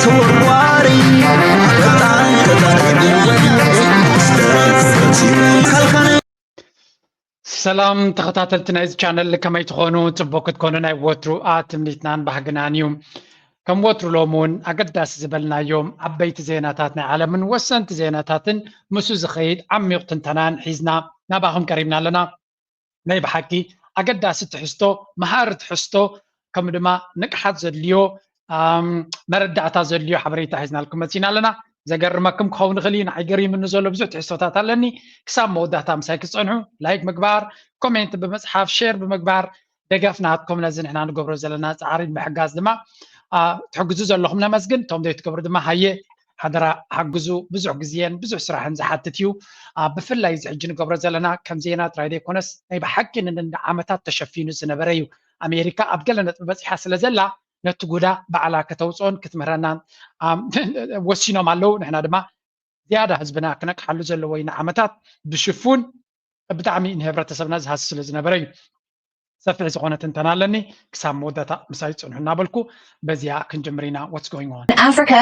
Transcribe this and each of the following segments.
ተወርዋሪ ፈጣን ፈጣን ሰላም ተኸታተልቲ ናይዚ ቻነል፣ ከመይ ትኾኑ? ጽቡቅ ክትኮኑ ናይ ወትሩ ኣትምኒትናን ባህግናን እዩ። ከም ወትሩ ሎም እውን ኣገዳሲ ዝበልናዮም ዓበይቲ ዜናታት ናይ ዓለምን ወሰንቲ ዜናታትን ምስኡ ዝኸይድ ዓሚቕ ትንተናን ሒዝና ናባኹም ቀሪብና ኣለና። ናይ ብሓቂ ኣገዳሲ ትሕዝቶ፣ መሃሪ ትሕዝቶ፣ ከምኡ ድማ ንቕሓት ዘድልዮ መረዳእታ ዘድልዮ ሓበሬታ ሒዝናልኩም መፂና ኣለና። ዘገርመኩም ክኸውን ይኽእል እዩ፣ ንዓይ ገሪምኒ ዘሎ ብዙሕ ትሕዝቶታት ኣለኒ። ክሳብ መወዳእታ ምሳይ ክትፀንሑ ላይክ ምግባር፣ ኮሜንት ብምፅሓፍ፣ ሼር ብምግባር ደገፍ ናትኩም ነዚ ንሕና ንገብሮ ዘለና ፃዕሪ ንምሕጋዝ ድማ ትሕግዙ ዘለኹም ነመስግን። እቶም ዘይትገብሩ ድማ ሃየ ሓደራ ሓግዙ። ብዙሕ ግዜን ብዙሕ ስራሕን ዝሓትት እዩ። ብፍላይ እዚ ሕጂ ንገብሮ ዘለና ከም ዜና ጥራይ ዘይኮነስ ናይ ብሓቂ ንንዳ ዓመታት ተሸፊኑ ዝነበረ እዩ። ኣሜሪካ ኣብ ገለ ነጥቢ በፂሓ ስለ ዘላ ነቲ ጉዳ ባዕላ ከተውፅኦን ክትምህረናን ወሲኖም ኣለዉ። ንሕና ድማ ዝያዳ ህዝብና ክነቅሓሉ ዘለዎ ኢና። ዓመታት ብሽፉን ብጣዕሚ ንህብረተሰብና ዝሃሲ ስለ ዝነበረ እዩ። ሰፊሕ ዝኾነ ትንተና ኣለኒ። ክሳብ መወዳእታ ምሳይ ጽንሑ እናበልኩ በዚያ ክንጅምር ኢና። What's going on? Africa.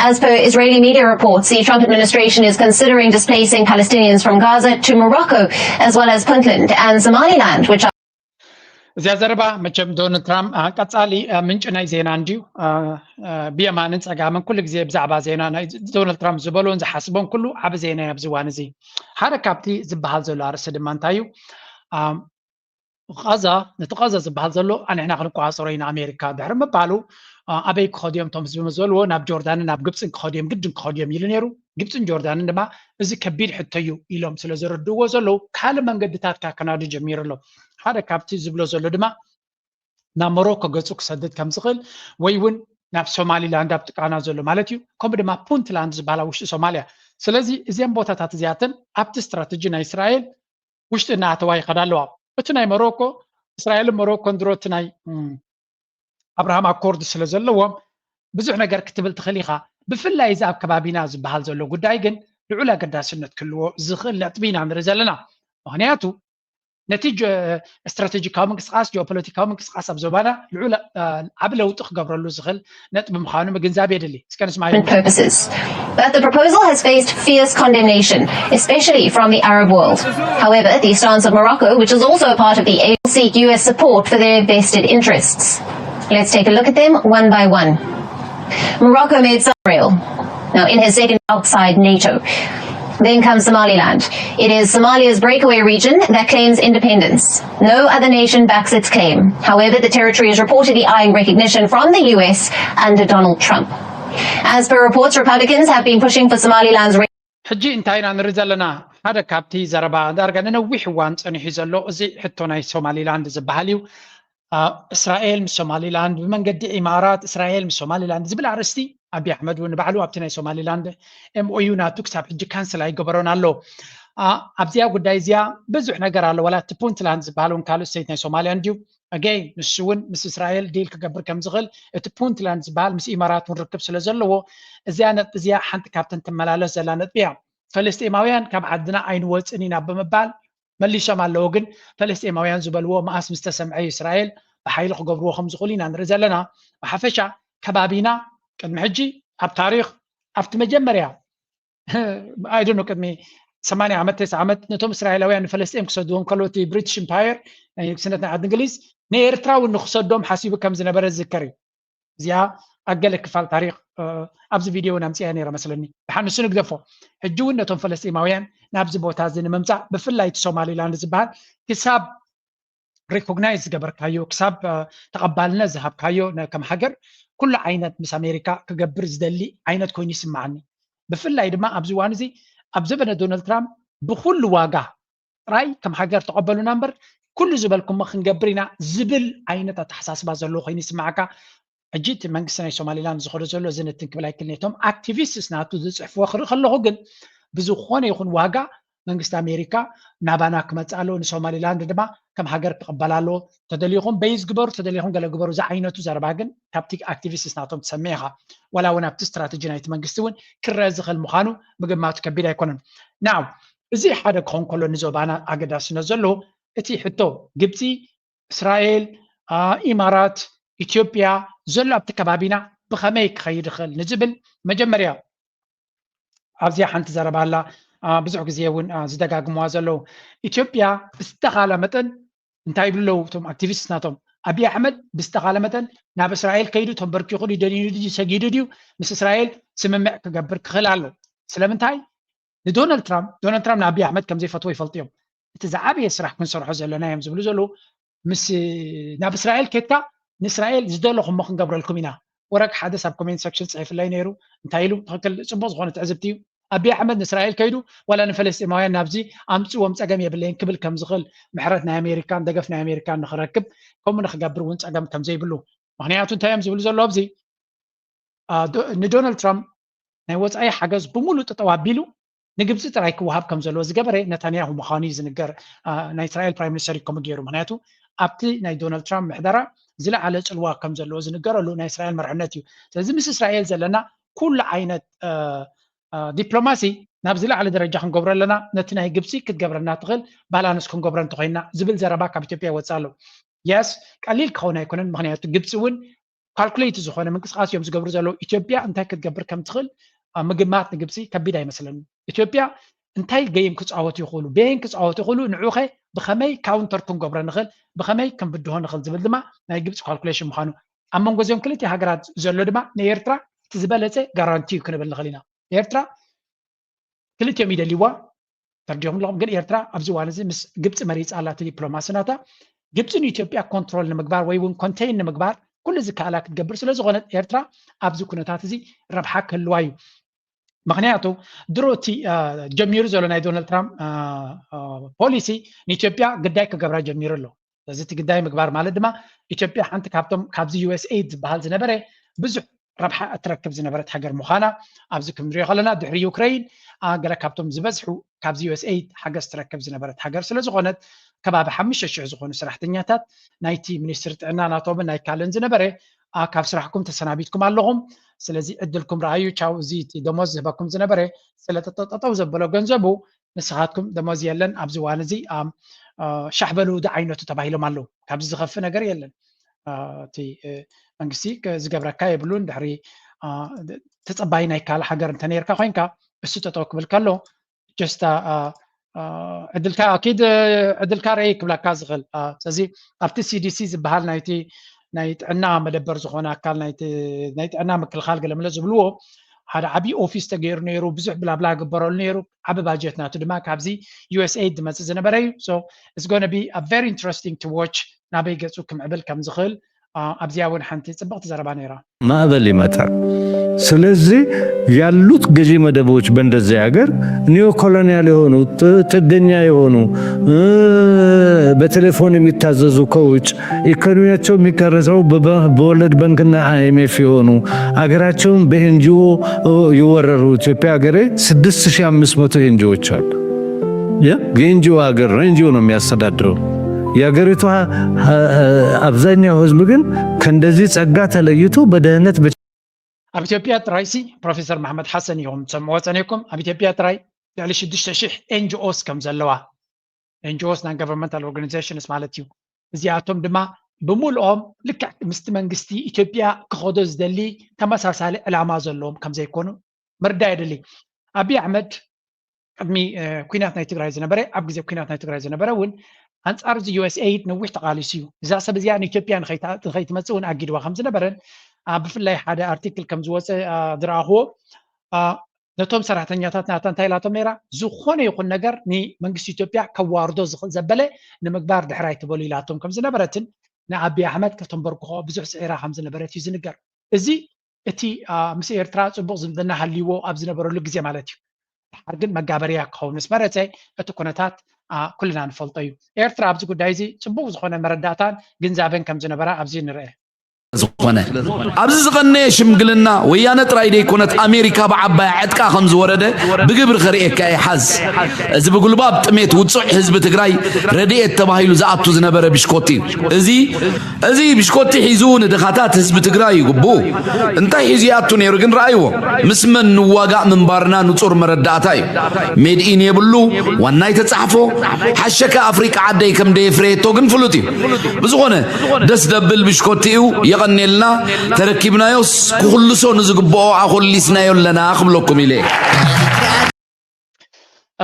As per Israeli media reports, the Trump administration is considering displacing Palestinians from Gaza to Morocco, as well as Puntland and Somaliland, which are እዚኣ ዘረባ መቸም ዶናልድ ትራምፕ ቀጻሊ ምንጭ ናይ ዜና እንድዩ። ብየማንን ጸጋምን ኩሉ ግዜ ብዛዕባ ዜና ናይ ዶናልድ ትራምፕ ዝበሎን ዝሓስቦን ኩሉ ዓቢ ዜና እዩ ኣብዚ እዋን እዚ። ሓደ ካብቲ ዝበሃል ዘሎ ኣርእስቲ ድማ እንታይ እዩ? ቃዛ፣ ነቲ ቃዛ ዝበሃል ዘሎ ኣንሕና ክንቆጻጸሮ ኢና ኣሜሪካ ድሕሪ ምባሉ ኣበይ ክኸዱ እዮም እቶም ህዝቢ ዝበልዎ? ናብ ጆርዳንን ናብ ግብፅን ክኸዱ እዮም፣ ግድን ክኸዱ እዮም ኢሉ ነይሩ። ግብፅን ጆርዳንን ድማ እዚ ከቢድ ሕቶ እዩ ኢሎም ስለ ዘረድእዎ ዘለዉ ካልእ መንገድታት ካከናዱ ጀሚሩ ኣሎ። ሓደ ካብቲ ዝብሎ ዘሎ ድማ ናብ ሞሮኮ ገፁ ክሰድድ ከም ዝኽእል ወይ እውን ናብ ሶማሊላንድ ኣብ ጥቃና ዘሎ ማለት እዩ። ከምኡ ድማ ፑንትላንድ ዝበሃላ ውሽጢ ሶማልያ። ስለዚ እዚአን ቦታታት እዚኣተን ኣብቲ ስትራተጂ ናይ እስራኤል ውሽጢ እናኣተዋ ይኸዳ ኣለዋ። እቲ ናይ ሞሮኮ እስራኤልን ሞሮኮን ድሮ እቲ ናይ ኣብርሃም ኣኮርድ ስለ ዘለዎም ብዙሕ ነገር ክትብል ትኽእል ኢኻ። ብፍላይ እዚ ኣብ ከባቢና ዝበሃል ዘሎ ጉዳይ ግን ልዑል ኣገዳስነት ክህልዎ ዝኽእል ነጥቢ ኢና ንርኢ ዘለና። ምኽንያቱ ነቲ ስትራቴጂካዊ ምንቅስቃስ፣ ጂኦፖለቲካዊ ምንቅስቃስ ኣብ ዞባና ልዑል ዓቢ ለውጢ ክገብረሉ ዝኽእል ነጥቢ ምዃኑ ምግንዛብ የድሊ። እስከ ንስማዮ። Purposes. But the proposal has faced fierce condemnation, especially from the Arab world. However, the stance of Morocco, which is also a part of the A U, seek U S support for their vested interests. Let's take a look at them one by one. Morocco made Israel, now in his second outside NATO. Then comes Somaliland. It is Somalia's breakaway region that claims independence. No other nation backs its claim. However, the territory is reportedly eyeing recognition from the U S under Donald Trump. As per reports, Republicans have been pushing for Somaliland's ሕጂ እንታይ ኢና ንርኢ ዘለና? ሓደ ካብቲ ዘረባ ዳርጋ ንነዊሕ እዋን ጸኒሑ ዘሎ እዚ ሕቶ ናይ ሶማሊላንድ ዝበሃል እዩ። እስራኤል ምስ ሶማሊላንድ ብመንገዲ ኢማራት፣ እስራኤል ምስ ሶማሊላንድ ዝብል ኣርእስቲ ኣቢ ኣሕመድ እውን ንባዕሉ ኣብቲ ናይ ሶማሊላንድ M O U ናቱ ክሳብ ሕጂ ካንስል ኣይገበሮን ኣሎ። ኣብዚኣ ጉዳይ እዚኣ ብዙሕ ነገር ኣሎ። ዋላ እቲ ፑንትላንድ ዝበሃል እውን ካልእ ስቴት ናይ ሶማሊያ እንድዩ። ኣገይ ንሱ እውን ምስ እስራኤል ዲል ክገብር ከም ዝኽእል፣ እቲ ፑንትላንድ ዝበሃል ምስ ኢማራት እውን ርክብ ስለ ዘለዎ እዚኣ ነጥቢ እዚኣ ሓንቲ ካብተን ትመላለስ ዘላ ነጥቢ እያ። ፈለስጤማውያን ካብ ዓድና ኣይንወፅን ኢና ብምባል መሊሶም ኣለዉ። ግን ፈለስጤማውያን ዝበልዎ መኣስ ምስ ተሰምዐ እዩ እስራኤል ብሓይሊ ክገብርዎ ከም ዝኽእሉ ኢና ንርኢ ዘለና። ብሓፈሻ ከባቢና ቅድሚ ሕጂ ኣብ ታሪኽ ኣብቲ መጀመርያ ኣይደኖ ቅድሚ ሰማንያ ዓመት ተስዓ ዓመት ነቶም እስራኤላውያን ንፈለስጤም ክሰድዎም ከሎ እቲ ብሪቲሽ ኢምፓየር ናይ ንግስነት ናይ ዓዲ እንግሊዝ ንኤርትራ እውን ንክሰዶም ሓሲቡ ከም ዝነበረ ዝዝከር እዩ። እዚኣ ኣብ ገለ ክፋል ታሪኽ ኣብዚ ቪድዮ እውን ኣምፅያ ነይረ መስለኒ። ድሓን ንሱ ንግደፎ። ሕጂ እውን ነቶም ፈለስጢማውያን ናብዚ ቦታ እዚ ንምምፃእ ብፍላይ እቲ ሶማሊላንድ ዝበሃል ክሳብ ሪኮግናይዝ ዝገበርካዮ ክሳብ ተቐባልነት ዝሃብካዮ ከም ሃገር ኩሉ ዓይነት ምስ ኣሜሪካ ክገብር ዝደሊ ዓይነት ኮይኑ ይስምዓኒ። ብፍላይ ድማ ኣብዚ እዋን እዚ ኣብ ዘበነ ዶናልድ ትራምፕ ብኩሉ ዋጋ ጥራይ ከም ሃገር ተቐበሉና እምበር ኩሉ ዝበልኩሞ ክንገብር ኢና ዝብል ዓይነት ኣተሓሳስባ ዘለዎ ኮይኑ ይስምዓካ። ሕጂ እቲ መንግስቲ ናይ ሶማሊላንድ ዝኸዶ ዘሎ እዚ ንትን ክብል ኣይክልኒ። እቶም ኣክቲቪስትስ ናቱ ዝፅሕፍዎ ክርኢ ከለኹ ግን ብዝኾነ ይኹን ዋጋ መንግስቲ ኣሜሪካ ናባና ክመፅእ ኣለዎ፣ ንሶማሊላንድ ድማ ከም ሃገር ክቕበላ ኣለዎ። ተደሊኹም በይዝ ግበሩ፣ ተደሊኹም ገለ ግበሩ ዝዓይነቱ ዘረባ ግን ካብቲ ኣክቲቪስትስ ናቶም ትሰምዕ ኢኻ። ዋላ እውን ኣብቲ ስትራተጂ ናይቲ መንግስቲ እውን ክረአ ዝኽእል ምዃኑ ምግማቱ ከቢድ ኣይኮነን። ናው እዚ ሓደ ክኸውን ከሎ ንዞባና ኣገዳስነት ዘለዎ እቲ ሕቶ ግብፂ፣ እስራኤል፣ ኢማራት፣ ኢትዮጵያ ዘሎ ኣብቲ ከባቢና ብኸመይ ክኸይድ ይኽእል ንዝብል መጀመርያ ኣብዚኣ ሓንቲ ዘረባ ኣላ። ብዙሕ ግዜ እውን ዝደጋግምዋ ዘለዉ፣ ኢትዮጵያ ብዝተኻለ መጠን እንታይ ይብሉ ኣለዉ እቶም ኣክቲቪስት ናቶም፣ ኣብይ ኣሕመድ ብዝተኻለ መጠን ናብ እስራኤል ከይዱ ተንበርኪኹ ድዩ ደኒኑ ድዩ ሰጊዱ ድዩ ምስ እስራኤል ስምምዕ ክገብር ክኽእል ኣሎ። ስለምንታይ? ንዶናልድ ትራምፕ ዶናልድ ትራምፕ ንኣብይ ኣሕመድ ከም ዘይፈትዎ ይፈልጡ እዮም። እቲ ዝዓበየ ስራሕ ክንሰርሖ ዘለና እዮም ዝብሉ ዘለዉ ምስ ናብ እስራኤል ኬድካ ንእስራኤል ዝደለኹሞ ክንገብረልኩም ኢና። ወረቅ ሓደስ ኣብ ኮሜንት ሰክሽን ፅሒፍለይ ነይሩ። እንታይ ኢሉ? ትክክል፣ ፅቡቅ ዝኮነ ትዕዝብቲ እዩ። ኣብይ ኣሕመድ ንእስራኤል ከይዱ ዋላ ንፈለስጢማውያን ናብዚ ኣምፅዎም ፀገም የብለይን ክብል ከም ዝኽእል ምሕረት ናይ ኣሜሪካን ደገፍ ናይ ኣሜሪካን ንክረክብ ከምኡ ንክገብር እውን ፀገም ከም ዘይብሉ። ምክንያቱ እንታይ እዮም ዝብሉ ዘለዉ ኣብዚ ንዶናልድ ትራምፕ ናይ ወፃኢ ሓገዝ ብምሉእ ጠጠው ኣቢሉ ንግብፂ ጥራይ ክወሃብ ከም ዘለዎ ዝገበረ ነታንያሁ ምዃኑ እዩ ዝንገር። ናይ እስራኤል ፕራይም ሚኒስተር እዩ ከምኡ ገይሩ። ምክንያቱ ኣብቲ ናይ ዶናልድ ትራምፕ ምሕደራ ዝለዓለ ፅልዋ ከም ዘለዎ ዝንገረሉ ናይ እስራኤል መርሕነት እዩ። ስለዚ ምስ እስራኤል ዘለና ኩሉ ዓይነት ዲፕሎማሲ ናብ ዝለዓለ ደረጃ ክንገብሮ ኣለና። ነቲ ናይ ግብፂ ክትገብረና ትኽእል ባላንስ ክንገብሮ እንተኮይና ዝብል ዘረባ ካብ ኢትዮጵያ ይወፅእ ኣሎ። የስ፣ ቀሊል ክኸውን ኣይኮነን። ምክንያቱ ግብፂ እውን ካልኩሌት ዝኾነ ምንቅስቃስ እዮም ዝገብሩ ዘለዉ። ኢትዮጵያ እንታይ ክትገብር ከም ትኽእል ምግማት ንግብፂ ከቢድ ኣይመስለንን። ኢትዮጵያ እንታይ ገይም ክፃወቱ ይኽእሉ፣ በየን ክፃወቱ ይኽእሉ፣ ንዑኸ ብኸመይ ካውንተር ክንገብሮ ንኽእል፣ ብኸመይ ክንብድሆ ንኽእል ዝብል ድማ ናይ ግብፂ ካልኩሌሽን ምዃኑ ኣብ መንጎ እዚኦም ክልተ ሃገራት ዘሎ ድማ ንኤርትራ እቲ ዝበለፀ ጋራንቲ እዩ ክንብል ንኽእል ኢና። ኤርትራ ክልቲኦም ይደልይዋ ተርዲኦም ኣለኹም። ግን ኤርትራ ኣብዚ እዋን እዚ ምስ ግብፂ መሪፃ ኣላ እቲ ዲፕሎማሲ ናታ። ግብፂ ንኢትዮጵያ ኮንትሮል ንምግባር ወይ እውን ኮንቴይን ንምግባር ኩሉ ዝከኣላ ክትገብር ስለ ዝኾነት ኤርትራ ኣብዚ ኩነታት እዚ ረብሓ ክህልዋ እዩ። ምክንያቱ ድሮ እቲ ጀሚሩ ዘሎ ናይ ዶናልድ ትራምፕ ፖሊሲ ንኢትዮጵያ ግዳይ ክገብራ ጀሚሩ ኣሎ። ስለዚ እቲ ግዳይ ምግባር ማለት ድማ ኢትዮጵያ ሓንቲ ካብቶም ካብዚ ዩኤስኤይድ ዝበሃል ዝነበረ ብዙሕ ረብሓ እትረክብ ዝነበረት ሃገር ምዃና ኣብዚ ክንሪኦ ከለና ድሕሪ ዩክረይን ገለ ካብቶም ዝበዝሑ ካብዚ ዩኤስኤይድ ሓገዝ ትረክብ ዝነበረት ሃገር ስለ ዝኾነት ከባቢ ሓሙሽተ ሽሕ ዝኾኑ ሰራሕተኛታት ናይቲ ሚኒስትሪ ጥዕና ናቶምን ናይ ካልእን ዝነበረ ካብ ስራሕኩም ተሰናቢትኩም ኣለኹም። ስለዚ ዕድልኩም ረኣዩ፣ ቻው፣ እዚ እቲ ደሞዝ ዝህበኩም ዝነበረ ስለጠጠው ዘበሎ ገንዘቡ ንስኻትኩም ደሞዝ የለን ኣብዚ እዋን እዚ ሻሕ በሉ ዝዓይነቱ ተባሂሎም ኣለዉ። ካብዚ ዝኸፍእ ነገር የለን። እቲ መንግስቲ ዝገብረካ የብሉን። ድሕሪ ተፀባይ ናይ ካልእ ሃገር እንተነይርካ ኮይንካ እሱ ጠጠው ክብል ከሎ ጀስታ ዕድልካ ኣኪድ ዕድልካ ርአይ ክብለካ ዝኽእል። ስለዚ ኣብቲ ሲዲሲ ዝበሃል ናይቲ ናይ ጥዕና መደበር ዝኾነ ኣካል ናይ ጥዕና ምክልኻል ገለመለ ዝብልዎ ሓደ ዓብዪ ኦፊስ ተገይሩ ነይሩ። ብዙሕ ብላብላ ግበረሉ ነይሩ። ዓቢ ባጀት ናቱ ድማ ካብዚ ዩኤስኤይድ ዝመፅእ ዝነበረ እዩ። So it's gonna be a very interesting to watch ናበይ ገፁ ክምዕብል ከም ዝኽእል። ኣብዚኣ እውን ሓንቲ ፅብቕቲ ዘረባ ነይራ። ማዕበል ይመጣል። ስለዚህ ያሉት ገዢ መደቦች በእንደዚህ ሀገር ኒዮ ኮሎኒያል የሆኑ ጥገኛ የሆኑ በቴሌፎን የሚታዘዙ ከውጭ ኢኮኖሚያቸው የሚቀረጸው በወርልድ ባንክና አይኤምኤፍ የሆኑ አገራቸውን በኤንጂኦ ይወረሩ። ኢትዮጵያ ሀገሬ ስድስት ሺህ አምስት መቶ ኤንጂኦዎች አሉ። የኤንጂኦ ሀገር ነው። ኤንጂኦ ነው የሚያስተዳድረው። የሀገሪቷ አብዛኛው ህዝብ ግን ከእንደዚህ ጸጋ ተለይቶ በድህነት ኣብ ኢትዮጵያ ጥራይሲ ፕሮፌሰር መሓመድ ሓሰን ኢኹም ትሰምዕዎ ጸኒሕኩም። ኣብ ኢትዮጵያ ጥራይ ልዕሊ ሽዱሽተ ሽሕ ኤንጂኦስ ከም ዘለዋ፣ ኤንጂኦስ ናን ጋቨርንመንታል ኦርጋኒዜሽንስ ማለት እዩ። እዚኣቶም ድማ ብምልኦም ልክዕ ምስቲ መንግስቲ ኢትዮጵያ ክኸዶ ዝደሊ ተመሳሳሊ ዕላማ ዘለዎም ከም ዘይኮኑ ምርዳእ የድሊ። ኣብይ ኣሕመድ ቅድሚ ኩናት ናይ ትግራይ ዝነበረ ኣብ ግዜ ኩናት ናይ ትግራይ ዝነበረ እውን ኣንፃር እዚ ዩኤስኤይድ ነዊሕ ተቃሊሱ እዩ። እዛ ሰብ እዚኣ ንኢትዮጵያ ንከይትመፅእ እውን ኣጊድዋ ከም ዝነበረን ብፍላይ ሓደ ኣርቲክል ከም ዝወፀ ዝረኣኽዎ ነቶም ሰራሕተኛታት ናታ እንታይ ኢላቶም ነይራ? ዝኾነ ይኹን ነገር ንመንግስቲ ኢትዮጵያ ከዋርዶ ዘበለ ንምግባር ድሕር ኣይትበሉ ኢላቶም ከም ዝነበረትን ንኣብይ ኣሕመድ ከተንበርክኾ ብዙሕ ስዒራ ከም ዝነበረት እዩ ዝንገር። እዚ እቲ ምስ ኤርትራ ፅቡቕ ዝምድና ሃልይዎ ኣብ ዝነበረሉ ግዜ ማለት እዩ። ድሓር ግን መጋበርያ ክኸውን ምስ መረፀ እቲ ኩነታት ኩልና ንፈልጦ እዩ። ኤርትራ ኣብዚ ጉዳይ እዚ ፅቡቕ ዝኾነ መረዳእታን ግንዛበን ከም ዝነበራ ኣብዚ ንርአ። ዝኾነ ኣብዚ ዝቐነየ ሽምግልና ወያነ ጥራይ ደይኮነት ኣሜሪካ ብዓባያ ዕጥቃ ከም ዝወረደ ብግብሪ ከርእየካ እየ። ሓዝ እዚ ብጉልባብ ጥሜት ውጹዕ ህዝቢ ትግራይ ረድኤት ተባሂሉ ዝኣቱ ዝነበረ ብሽኮቲ እዩ። እዚ እዚ ብሽኮቲ ሒዙ ንድኻታት ህዝቢ ትግራይ ይግብኡ። እንታይ ሒዙ ይኣቱ ነይሩ ግን ረኣይዎ። ምስ መን ንዋጋእ ምንባርና ንጹር መረዳእታ እዩ። ሜድኢን የብሉ ዋናይ ተጻሕፎ ሓሸካ ኣፍሪቃ ዓደይ ከም ደየፍረየቶ ግን ፍሉጥ እዩ። ብዝኾነ ደስ ደብል ብሽኮቲ እዩ። የቐኔ ልና ተረኪብናዮስ ክኹልሶ ንዝግብኦ ኣኾሊስናዮ ኣለና ክብለኩም ኢለ።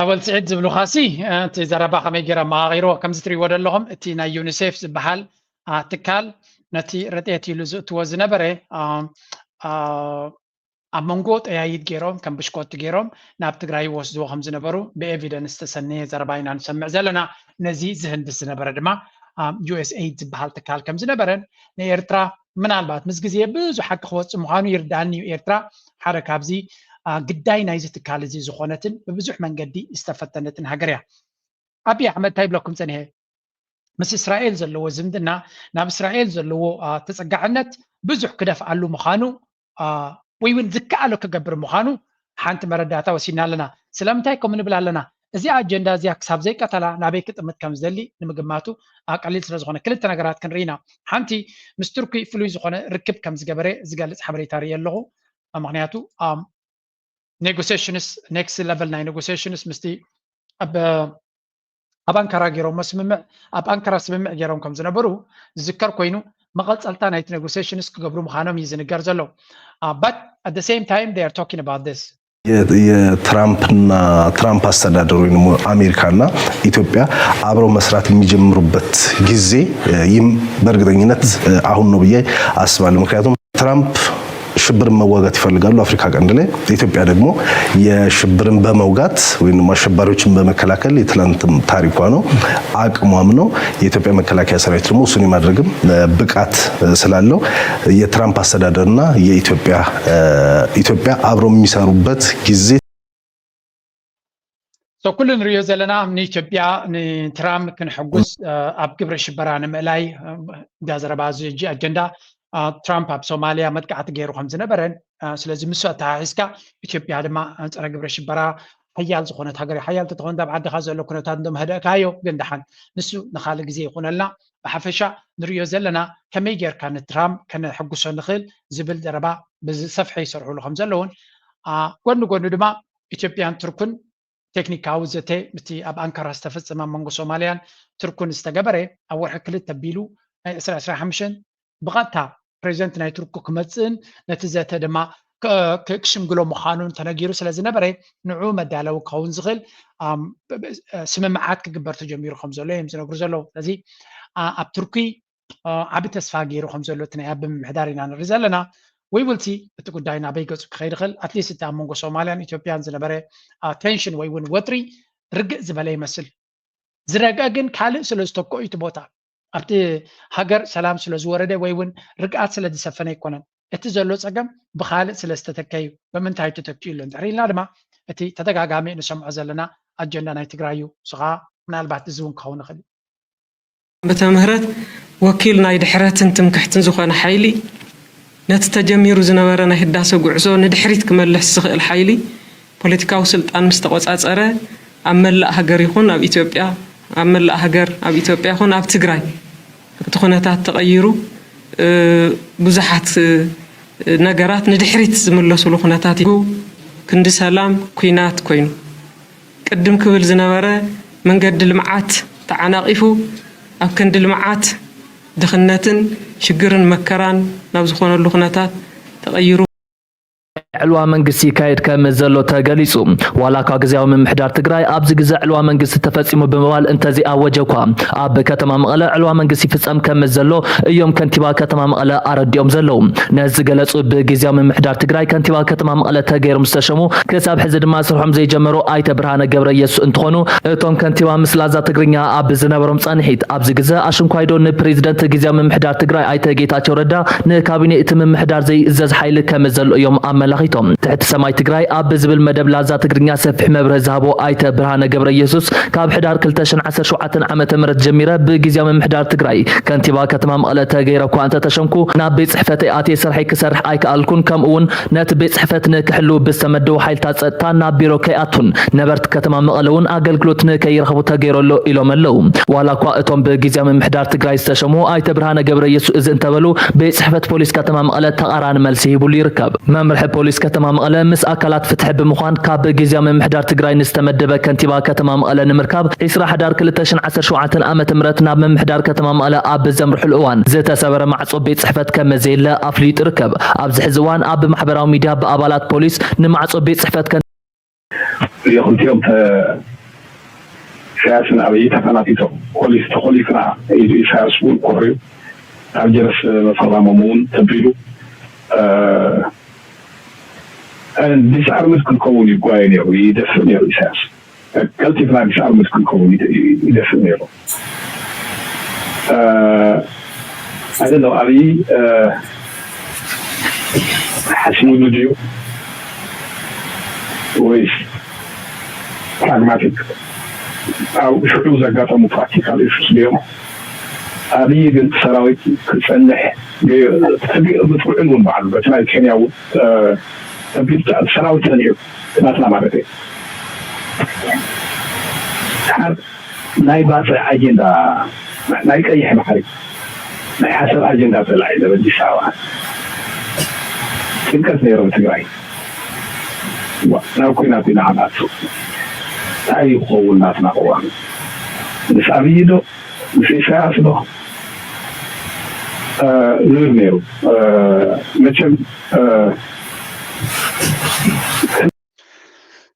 ኣወል ስዒድ ዝብሉኻሲ እቲ ዘረባ ከመይ ገይረ መቓቒርዎ ከምዚ ትሪእዎ ዘለኹም እቲ ናይ ዩኒሴፍ ዝበሃል ትካል ነቲ ረድኤት ኢሉ ዝእትዎ ዝነበረ ኣብ መንጎ ጠያይት ገይሮም ከም ብሽኮቲ ገይሮም ናብ ትግራይ ይወስድዎ ከም ዝነበሩ ብኤቪደንስ ዝተሰነየ ዘረባ ኢና ንሰምዕ ዘለና። ነዚ ዝህንድስ ዝነበረ ድማ ዩኤስኤይድ ዝበሃል ትካል ከም ዝነበረን ንኤርትራ ምናልባት ምስ ግዜ ብዙሕ ሓቂ ክወፅእ ምዃኑ ይርዳእኒ እዩ። ኤርትራ ሓደ ካብዚ ግዳይ ናይዚ ትካል እዚ ዝኾነትን ብብዙሕ መንገዲ ዝተፈተነትን ሃገር እያ። ኣብይ ኣሕመድ እንታይ ይብለኩም ፀኒሐ? ምስ እስራኤል ዘለዎ ዝምድና ናብ እስራኤል ዘለዎ ተፀጋዕነት ብዙሕ ክደፍኣሉ ምዃኑ ወይ እውን ዝከኣሎ ክገብር ምዃኑ ሓንቲ መረዳእታ ወሲድና ኣለና። ስለምንታይ ከምኡ ንብል ኣለና? እዚኣ ኣጀንዳ እዚኣ ክሳብ ዘይቀተላ ናበይ ክጥምት ከም ዝደሊ ንምግማቱ ቀሊል ስለ ዝኾነ ክልተ ነገራት ክንርኢ ኢና። ሓንቲ ምስ ቱርኪ ፍሉይ ዝኾነ ርክብ ከም ዝገበረ ዝገልፅ ሓበሬታ ርኢ ኣለኹ። ምክንያቱ negotiations next level ናይ negotiations ምስቲ ኣብ ኣብ ኣንካራ ገይሮም ስምምዕ ኣብ ኣንካራ ስምምዕ ገይሮም ከም ዝነበሩ ዝዝከር ኮይኑ መቐፀልታ ናይቲ negotiations ክገብሩ ምዃኖም እዩ ዝንገር ዘሎ። But at the same time they are talking about this የትራምፕና ትራምፕ አስተዳደር ወይም አሜሪካና ኢትዮጵያ አብረው መስራት የሚጀምሩበት ጊዜ ይም በእርግጠኝነት አሁን ነው ብዬ አስባለሁ። ምክንያቱም ትራምፕ ሽብርን መዋጋት ይፈልጋሉ አፍሪካ ቀንድ ላይ። ኢትዮጵያ ደግሞ የሽብርን በመውጋት ወይም አሸባሪዎችን በመከላከል የትላንትም ታሪኳ ነው፣ አቅሟም ነው። የኢትዮጵያ መከላከያ ሰራዊት ደግሞ እሱን የማድረግም ብቃት ስላለው የትራምፕ አስተዳደርና የኢትዮጵያ ኢትዮጵያ አብረው የሚሰሩበት ጊዜ ኩሉ ንሪኦ ዘለና ንኢትዮጵያ ንትራምፕ ክንሕጉስ ኣብ ግብረ ሽበራ ንምእላይ እዛ ዘረባ እዚ ሕጂ ኣጀንዳ ትራምፕ ኣብ ሶማልያ መጥቃዕቲ ገይሩ ከም ዝነበረን ስለዚ ምስ ኣተሓሒዝካ ኢትዮጵያ ድማ ፀረ ግብረ ሽበራ ሓያል ዝኾነት ሃገር ሓያል ተትኾን ኣብ ዓድኻ ዘሎ ኩነታት እንዶ መህደእካዮ ግን ደሓን ንሱ ንኻልእ ግዜ ይኹነልና ብሓፈሻ ንሪኦ ዘለና ከመይ ጌርካ ንትራምፕ ከነሕጉሶ ንኽእል ዝብል ዘረባ ብዝሰፍሐ ይሰርሕሉ ከም ዘለውን ጎኒ ጎኒ ድማ ኢትዮጵያን ቱርክን ቴክኒካዊ ዘተ ምስቲ ኣብ ኣንካራ ዝተፈጸመ ኣብ መንጎ ሶማልያን ቱርክን ዝተገበረ ኣብ ወርሒ ክልተ ኣቢሉ ናይ ዕስራ ዕስራ ሓሙሽተ ብቐጥታ ፕሬዚደንት ናይ ቱርክ ክመፅእን ነቲ ዘተ ድማ ክሽምግሎ ምዃኑን ተነጊሩ ስለ ዝነበረ ንዑ መዳለዊ ክኸውን ዝኽእል ስምምዓት ክግበር ተጀሚሩ ከም ዘሎ እዮም ዝነግሩ ዘለዉ። ስለዚ ኣብ ቱርኪ ዓቢ ተስፋ ገይሩ ከም ዘሎ እቲ ናይ ኣቢ ምምሕዳር ኢና ንርኢ ዘለና። We will see እቲ ጉዳይ ናበይ ገፁ ክኸይድ ይኽእል። ኣትሊስት እቲ ኣብ መንጎ ሶማልያን ኢትዮጵያን ዝነበረ ቴንሽን ወይ እውን ወጥሪ ርግእ ዝበለ ይመስል። ዝረግአ ግን ካልእ ስለ ዝተክኦ እዩ እቲ ቦታ ኣብቲ ሃገር ሰላም ስለ ዝወረደ ወይ እውን ርግኣት ስለ ዝሰፈነ ኣይኮነን። እቲ ዘሎ ፀገም ብኻልእ ስለ ዝተተከ እዩ። ብምንታይ ተተኪኡ ኣሎ እንድሕር ኢልና ድማ እቲ ተደጋጋሚ ንሰምዖ ዘለና ኣጀንዳ ናይ ትግራይ እዩ። ንሱ ከዓ ምናልባት እዚ እውን ክኸውን ይኽእል እዩ። ዓመተ ምህረት ወኪል ናይ ድሕረትን ትምክሕትን ዝኾነ ሓይሊ ነቲ ተጀሚሩ ዝነበረ ናይ ህዳሰ ጉዕዞ ንድሕሪት ክመልስ ዝኽእል ሓይሊ ፖለቲካዊ ስልጣን ምስ ተቖጻጸረ ኣብ መላእ ሃገር ይኹን ኣብ ኢትዮጵያ ኣብ መላእ ሃገር ኣብ ኢትዮጵያ ይኹን ኣብ ትግራይ እቲ ኩነታት ተቐይሩ ብዙሓት ነገራት ንድሕሪት ዝምለስሉ ኩነታት እዩ። ክንዲ ሰላም ኲናት ኮይኑ ቅድም ክብል ዝነበረ መንገዲ ልምዓት ተዓናቒፉ ኣብ ክንዲ ልምዓት ድኽነትን ሽግርን መከራን ናብ ዝኾነሉ ኩነታት ተቐይሩ። ዕልዋ መንግስቲ ይካየድ ከም ዘሎ ተገሊጹ። ዋላ እኳ ግዝያዊ ምምሕዳር ትግራይ ኣብዚ ግዘ ዕልዋ መንግስቲ ተፈጺሙ ብምባል እንተዘይኣወጀ እኳ ኣብ ከተማ መቐለ ዕልዋ መንግስቲ ይፍጸም ከም ዘሎ እዮም ከንቲባ ከተማ መቐለ ኣረዲኦም ዘለዉ። ነዚ ዝገለጹ ብግዝያዊ ምምሕዳር ትግራይ ከንቲባ ከተማ መቐለ ተገይሮም ዝተሸሙ ክሳብ ሕዚ ድማ ስርሖም ዘይጀመሩ ኣይተ ብርሃነ ገብረየሱስ እንትኾኑ እቶም ከንቲባ ምስ ላዛ ትግርኛ ኣብ ዝነበሮም ፃንሒት ኣብዚ ግዘ ኣሽንኳይዶ ንፕሬዚደንት ግዝያዊ ምምሕዳር ትግራይ ኣይተ ጌታቸው ረዳ ንካቢኔ እቲ ምምሕዳር ዘይእዘዝ ሓይሊ ከም ዘሎ እዮም ኣመላኺቶም። ትሕቲ ሰማይ ትግራይ ኣብ ዝብል መደብ ላዛ ትግርኛ ሰፊሕ መብርሂ ዝሃቦ ኣይተ ብርሃነ ገብረየሱስ ካብ ሕዳር ክልተ ሽሕን ዓሰርተ ሸውዓተን ዓመተ ምህረት ጀሚረ ብግዝያዊ ምምሕዳር ትግራይ ከንቲባ ከተማ መቐለ ተገይረ እኳ እንተተሸምኩ ናብ ቤት ፅሕፈተይ ኣትየ ስርሐይ ክሰርሕ ኣይከኣልኩን ከምኡ እውን ነቲ ቤት ፅሕፈት ንክሕልው ብዝተመደቡ ሓይልታት ፀጥታ ናብ ቢሮ ከይኣቱን ነበርቲ ከተማ መቐለ እውን ኣገልግሎት ንከይረኽቡ ተገይሩ ኣሎ ኢሎም ኣለዉ። ዋላ እኳ እቶም ብግዝያዊ ምምሕዳር ትግራይ ዝተሸሙ ኣይተ ብርሃነ ገብረየሱስ እዚ እንተበሉ ቤት ፅሕፈት ፖሊስ ከተማ መቐለ ተቓራኒ መልሲ ሂቡሉ ይርከብ። መምርሒ ፖሊስ ከተማ መቐለ ምስ ኣካላት ፍትሒ ብምዃን ካብ ግዝያዊ ምምሕዳር ትግራይ ንዝተመደበ ከንቲባ ከተማ መቐለ ንምርካብ ዕስራ ሕዳር ክልተ ሽሕን ዓሰርተ ሸውዓተን ዓመተ ምህረት ናብ ምምሕዳር ከተማ መቐለ ኣብ ዘምርሕሉ እዋን ዝተሰበረ ማዕጾ ቤት ጽሕፈት ከም ዘየለ ኣፍሊጡ ይርከብ። ኣብዚ ሕዚ እዋን ኣብ ማሕበራዊ ሚድያ ብኣባላት ፖሊስ ንማዕጾ ቤት ጽሕፈት ከን- እዚኦም ክልቲኦም ተ- ኢሳያስን ኣብይ ተፈናቲቶም ፖሊስ ተኾሊፍና ኢሉ ኢሳያስ እውን ኮርዩ ኣብ ጀርስ መፈራሞም እውን ተቢሉ ዲስኣርምድ ክንከውን ይጓየ ነይሩ ይደፍእ ነይሩ ኢሳያስ ቀልጢፍና ዲስኣርምድ ክንከውን ይደፍእ ነይሩ ኣይደለው ኣብይ ሓሲብሉ ድዩ ወይስ ፕራግማቲክ ኣብ ሽዑ ዘጋጠሙ ፕራክቲካል ኢሹስ ድዮም ኣብይ ግን ሰራዊት ክፀንሕ ብትውዕል እውን በዓሉ በቲ ናይ ኬንያ እውን ሰራዊት ሰኒዑ ናትና ማለት እዩ ናይ ባፅዕ ኣጀንዳ ናይ ቀይሕ ባሕሪ ናይ ሓሰብ ኣጀንዳ ፀላዒ ዘበ ኣዲስ ኣበባ ጭንቀት ነይሩ ትግራይ ናብ ኩናት ኢና ዓማቱ እንታይ ይኸውን ናትና ቅዋም ምስ ኣብይ ዶ ምስ ኢሳያስ ዶ ዝብል ነይሩ መቸም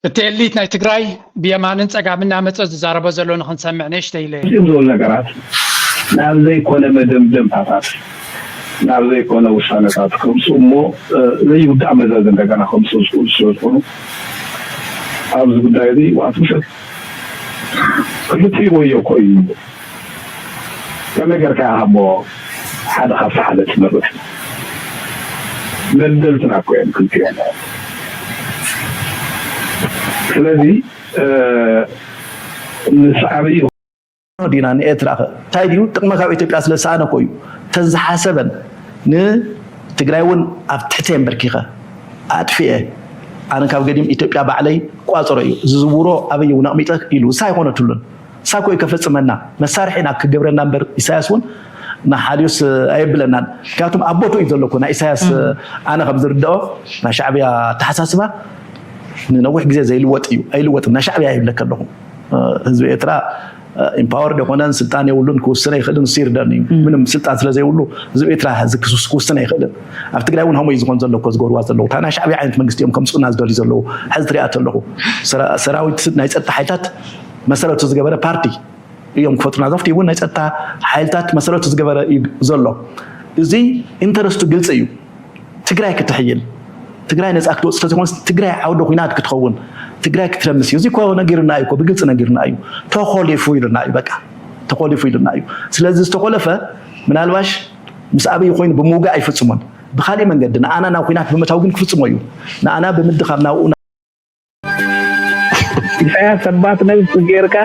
እቲ ኤሊት ናይ ትግራይ ብየማንን ፀጋምን እናመፀ ዝዛረቦ ዘሎ ንክንሰምዕ ንእሽተይ ኢለ እዚኦም ዝበሉ ነገራት ናብ ዘይኮነ መደምደምታታት ናብ ዘይኮነ ውሳነታት ከምፅኡ እሞ ዘይውዳእ መዘዝ እንደገና ከምፅኡ ዝኽእሉ ስለዝኾኑ ኣብዚ ጉዳይ እዚ ዋት ውሸት ክልቲኡ ወዮ እኮ እዩ ከመይ ጌርካ ኢኻ እሞ ሓደ ካብቲ ሓደ ትመርፅ ደልደልትና እኮ እዮም ክልቲኦም ስለዚ ምስ ዓብይ ዲና ንኤርትራ ከ እንታይ ድዩ ጥቕሚ ካብ ኢትዮጵያ ስለ ዝሰኣነ እኮ እዩ ተዝሓሰበን ንትግራይ እውን ኣብ ትሕተ የንበርኪኸ ኣጥፊኤ ኣነ ካብ ገዲም ኢትዮጵያ ባዕለይ ቋፀሮ እዩ ዝዝውሮ ኣበይ እውን ኣቕሚጠ ኢሉ እሳ ኣይኮነትሉን እሳ እኮ እዩ ከፈፅመና መሳርሒ ኢና ክገብረና እምበር ኢሳያስ እውን ንሓልዩስ ኣየብለናን ምክንያቱም ኣብ ቦትኡ እዩ ዘለኩ ናይ ኢሳያስ ኣነ ከም ዝርድኦ ናይ ሻዕብያ ኣተሓሳስባ ንነዊሕ ግዜ ዘይልወጥ እዩ ኣይልወጥን ናይ ሻዕብያ ይብለከ ኣለኹ ህዝቢ ኤርትራ ኢምፓወርድ የኮነን ስልጣን የብሉን ክውስነ ይኽእልን ንሱ ይርደን እዩ ምንም ስልጣን ስለ ዘይብሉ ህዝቢ ኤርትራ ሕዚ ክውስነ ይኽእልን ኣብ ትግራይ እውን ከምኡ እዩ ዝኾን ዘሎ እኮ ዝገብርዋ ዘለዉ እታ ናይ ሻዕብያ ዓይነት መንግስቲ እዮም ከምፅኡና ዝደልዩ ዘለዉ ሕዚ ትሪኣ ተለኹ ሰራዊት ናይ ፀጥታ ሓይልታት መሰረቱ ዝገበረ ፓርቲ እዮም ክፈጥሩና ዘፍቲ እውን ናይ ፀጥታ ሓይልታት መሰረቱ ዝገበረ እዩ ዘሎ እዚ ኢንተረስቱ ግልፂ እዩ ትግራይ ክትሕይል ትግራይ ነፃ ክትወፅእ ስለዝኮነስ ትግራይ ዓውደ ኩናት ክትኸውን ትግራይ ክትረምስ እዩ እዚ እኮ ነጊርና እዩ እኮ ብግልፂ ነጊርና እዩ ተኮሊፉ ኢሉና እዩ በቃ ተኮሊፉ ኢሉና እዩ ስለዚ ዝተኮለፈ ምናልባሽ ምስ ኣብይ ኮይኑ ብምውጋእ ኣይፍፅሞን ብካሊእ መንገዲ ንኣና ናብ ኩናት ብምእታው ግን ክፍፅሞ እዩ ንኣና ብምድኻም ናብኡ ኢሳያስ ሰባት ነብስ ጌርካ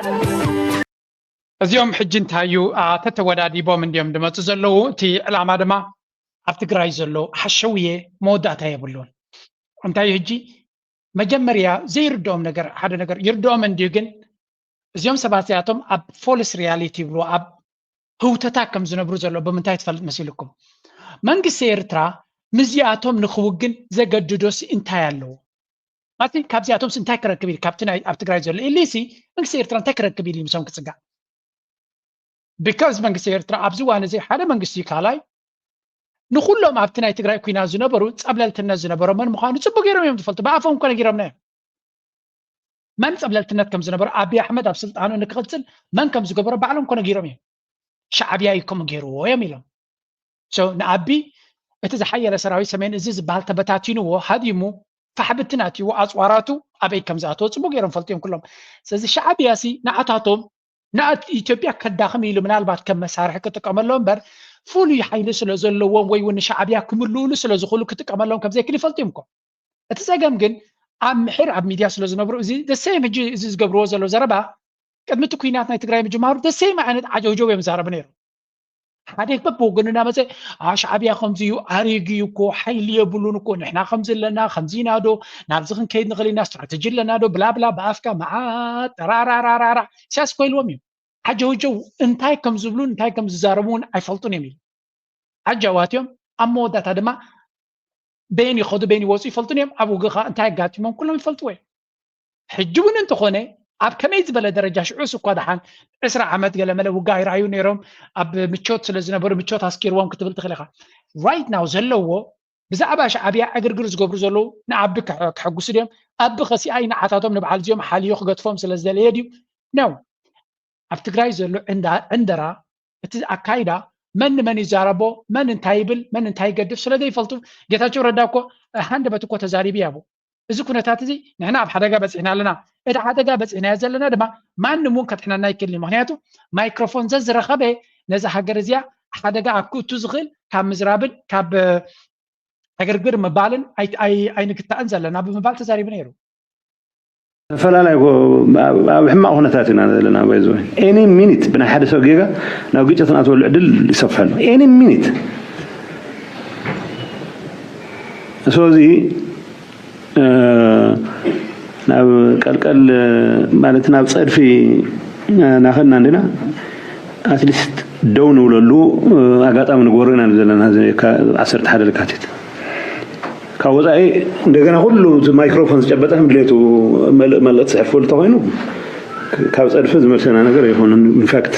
እዚኦም ሕጂ እንታይ እዩ ተተወዳዲቦም እንዲዮም ድመፁ ዘለዉ እቲ ዕላማ ድማ ኣብ ትግራይ ዘሎ ሓሸውየ መወዳእታ የብሉን እንታይ ሕጂ መጀመርያ ዘይርድኦም ነገር ሓደ ነገር ይርድኦም እንዲዩ ግን እዚኦም ሰባት እዚኣቶም ኣብ ፎልስ ሪያሊቲ ይብሉ ኣብ ህውተታ ከም ዝነብሩ ዘሎ ብምንታይ ትፈልጥ መሲልኩም መንግስቲ ኤርትራ ምስዚኣቶም ንክውግን ዘገድዶሲ እንታይ ኣለዎ ማለት ካብዚኣቶምስ እንታይ ክረክብ ኢል ካብቲ ኣብ ትግራይ ዘሎ ኢሊሲ መንግስቲ ኤርትራ እንታይ ክረክብ ኢል ምሶም ክፅጋዕ because መንግስቲ ኤርትራ ኣብዚ ዋን እዚ ሓደ መንግስቲ ካልኣይ ንኩሎም ኣብቲ ናይ ትግራይ ኩናት ዝነበሩ ፀብለልትነት ዝነበሮም መን ምዃኑ ፅቡቅ ገይሮም እዮም ዝፈልጡ ብኣፎም እኮ ነጊሮምና እዮም መን ፀብለልትነት ከም ዝነበሩ ኣብይ ኣሕመድ ኣብ ስልጣኑ ንክቅፅል መን ከም ዝገበሮ ባዕሎም እኮ ነጊሮም እዮም ሻዕብያ እዩ ከምኡ ገይርዎ እዮም ኢሎም ንኣቢ እቲ ዝሓየለ ሰራዊት ሰሜን እዚ ዝበሃል ተበታቲንዎ ሃዲሙ ፋሕብትን ኣትይዎ ኣፅዋራቱ ኣበይ ከም ዝኣተወ ፅቡቅ ገይሮም ፈልጥዮም ኩሎም ስለዚ ሻዕብያ ሲ ንዓታቶም ንኢትዮጵያ ከዳኽም ኢሉ ምናልባት ከም መሳርሒ ክጥቀመሎም እምበር ፍሉይ ሓይሊ ስለ ዘለዎም ወይ እውን ንሻዕብያ ክምልኡሉ ስለ ዝኽእሉ ክጥቀመሎም ከም ዘይክእል ይፈልጡ እዮም እኮ እቲ ፀገም ግን ኣብ ምሕር ኣብ ሚድያ ስለ ዝነብሩ እዚ ደሰይም ሕጂ እዚ ዝገብርዎ ዘሎ ዘረባ ቅድሚ እቲ ኩናት ናይ ትግራይ ምጅማሩ ደሰይም ዓይነት ዓጀውጀው እዮም ዛረቡ ነይሩ ሓደ በቦ ግን እናመፀ ሻዕብያ ከምዚ እዩ ኣሪግ እዩ እኮ ሓይሊ የብሉን እኮ ንሕና ከምዚ ኣለና ከምዚ ኢና ዶ ናብዚ ክንከይድ ንኽእል ኢና ስትራተጂ ኣለና ዶ ብላብላ ብኣፍካ መዓት ጠራራራራራ ኢሳያስ ኮይልዎም እዩ ዓጀውጀው እንታይ ከም ዝብሉን እንታይ ከም ዝዛረቡ እውን ኣይፈልጡን እዮም ኢሉ ዓጃዋት እዮም ኣብ መወዳእታ ድማ በይን ይኸዱ በይን ይወፁ ይፈልጡን እዮም። ኣብ ውግእ ከዓ እንታይ ኣጋጢሞም ኩሎም ይፈልጥዎ እዮም። ሕጂ እውን እንተኾነ ኣብ ከመይ ዝበለ ደረጃ ሽዑስ እኳ ደሓን ዕስራ ዓመት ገለመለ ውግእ ኣይረኣዩ ነይሮም፣ ኣብ ምቾት ስለ ዝነበሩ ምቾት ኣስኪርዎም ክትብል ትኽእል ኢኻ። Right now ዘለዎ ብዛዕባ ሻዕብያ ዕግርግር ዝገብሩ ዘለዉ ንኣቢ ከሐ- ከሐጉሱ ድዮም? ኣቢ ከሲኣይ ንዓታቶም ንበዓል እዚኦም ሓልዮ ክገድፎም ስለ ዝደለየ ድዩ? ነው። ኣብ ትግራይ ዘሎ ዕንዳ- ዕንደራ እቲ ኣካይዳ መን ንመን ይዛረቦ፣ መን እንታይ ይብል፣ መን እንታይ ይገድፍ ስለ ዘይፈልጡ፣ ጌታቸው ረዳ እኮ ሃንደበት እኮ ተዛሪቡ ያቡ። እዚ ኩነታት እዚ ንሕና ኣብ ሓደጋ በፂሕና ኣለና። እቲ ሓደጋ በፂሕናዮ ዘለና ድማ ማንም እውን ከድሕነና ኣይክእልን እዩ። ምክንያቱ ማይክሮፎን ዘዝረኸበ ነዚ ሃገር እዚኣ ሓደጋ ኣብ ክእቱ ዝኽእል ካብ ምዝራብን ካብ ዕግርግር ምባልን ኣይ- ኣይ- ኣይንግታእን ዘለና ብምባል ተዛሪቡ ነይሩ። ተፈላለዩ ኣብ ሕማቕ ኩነታት ኢና ዘለና። ባይዘ ኤኒ ሚኒት ብናይ ሓደ ሰብ ጌጋ ናብ ግጭት ናትወሉ ዕድል ይሰፍሐሉ። ኤኒ ሚኒት ሶዚ ናብ ቀልቀል ማለት ናብ ፀድፊ ናኸድና እንዲና ኣትሊስት ደው ንብለሉ ኣጋጣሚ ንግበሮ ኢና ዘለና። ዓሰርተ ሓደ ለካቲት ካብ ወፃኢ እንደገና ኩሉ እቲ ማይክሮፎን ዝጨበጠ ከም ድሌቱ መልእ መልእክቲ ዝሕልፈሉ ተኮይኑ ካብ ፀድፊ ዝመልሰና ነገር ኣይኮነን። ኢንፋክት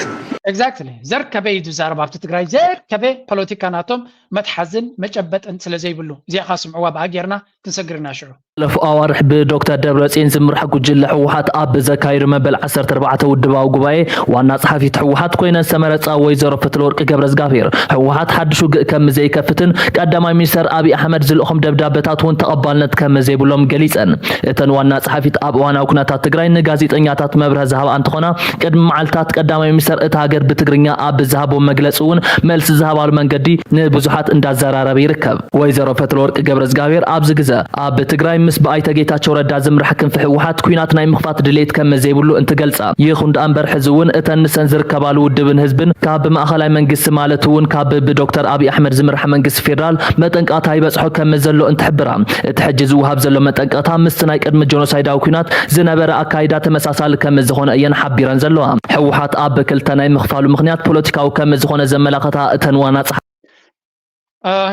Exactly። ዘርከበ እዩ ዝዛረብ ኣብቲ ትግራይ ዘርከበ ፖለቲካ ናቶም መትሓዝን መጨበጥን ስለ ዘይብሉ እዚኣ ካ ስምዕዋ ብኣ ጌርና ክንሰግር ኢና ሽዑ። ለፉ ኣዋርሕ ብዶክተር ደብረፅዮን ዝምራሕ ጉጅለ ህወሓት ኣብ ዘካየዱ መበል ዓሰርተ ኣርባዕተ ውድባዊ ጉባኤ ዋና ጸሓፊት ህወሓት ኮይነን ዝተመረፃ ወይዘሮ ፈትለወርቂ ገብረዝጋብሄር ህወሓት ሓድሽ ውግእ ከም ዘይከፍትን ቀዳማይ ሚኒስተር ኣብይ ኣሕመድ ዝልእኹም ደብዳበታት እውን ተቐባልነት ከም ዘይብሎም ገሊፀን። እተን ዋና ጸሓፊት ኣብ እዋናዊ ኩነታት ትግራይ ንጋዜጠኛታት መብርሂ ዝሃባ እንትኾና ቅድሚ መዓልታት ቀዳማይ ሚኒስተር እታ ሃገር ብትግርኛ ኣብ ዝሃቦ መግለፂ እውን መልሲ ዝሃባሉ መንገዲ ንብዙሓት እንዳዘራረበ ይርከብ። ወይዘሮ ፈትለወርቂ ገብረዝጋብሄር ኣብዚ ግዘ ኣብ ትግራይ ምስ ብኣይተ ጌታቸው ረዳ ዝምራሕ ክንፊ ህወሓት ኲናት ናይ ምኽፋት ድሌት ከም ዘይብሉ እንትገልፃ፣ ይኹን ደኣ እምበር ሕዚ እውን እተን ንሰን ዝርከባሉ ውድብን ህዝብን ካብ ማእኸላይ መንግስቲ ማለት እውን ካብ ብዶክተር ኣብይ ኣሕመድ ዝምራሕ መንግስቲ ፌዴራል መጠንቀቕታ ይበፅሖ ከም ዘሎ እንትሕብራ፣ እቲ ሕጂ ዝወሃብ ዘሎ መጠንቀቕታ ምስቲ ናይ ቅድሚ ጀኖሳይዳዊ ኲናት ዝነበረ ኣካይዳ ተመሳሳሊ ከም ዝኾነ እየን ሓቢረን ዘለዋ። ህወሓት ኣብ ክልተ ናይ ምኽፋሉ ምኽንያት ፖለቲካዊ ከም ዝኾነ ዘመላኸታ እተን ዋና ጸሓ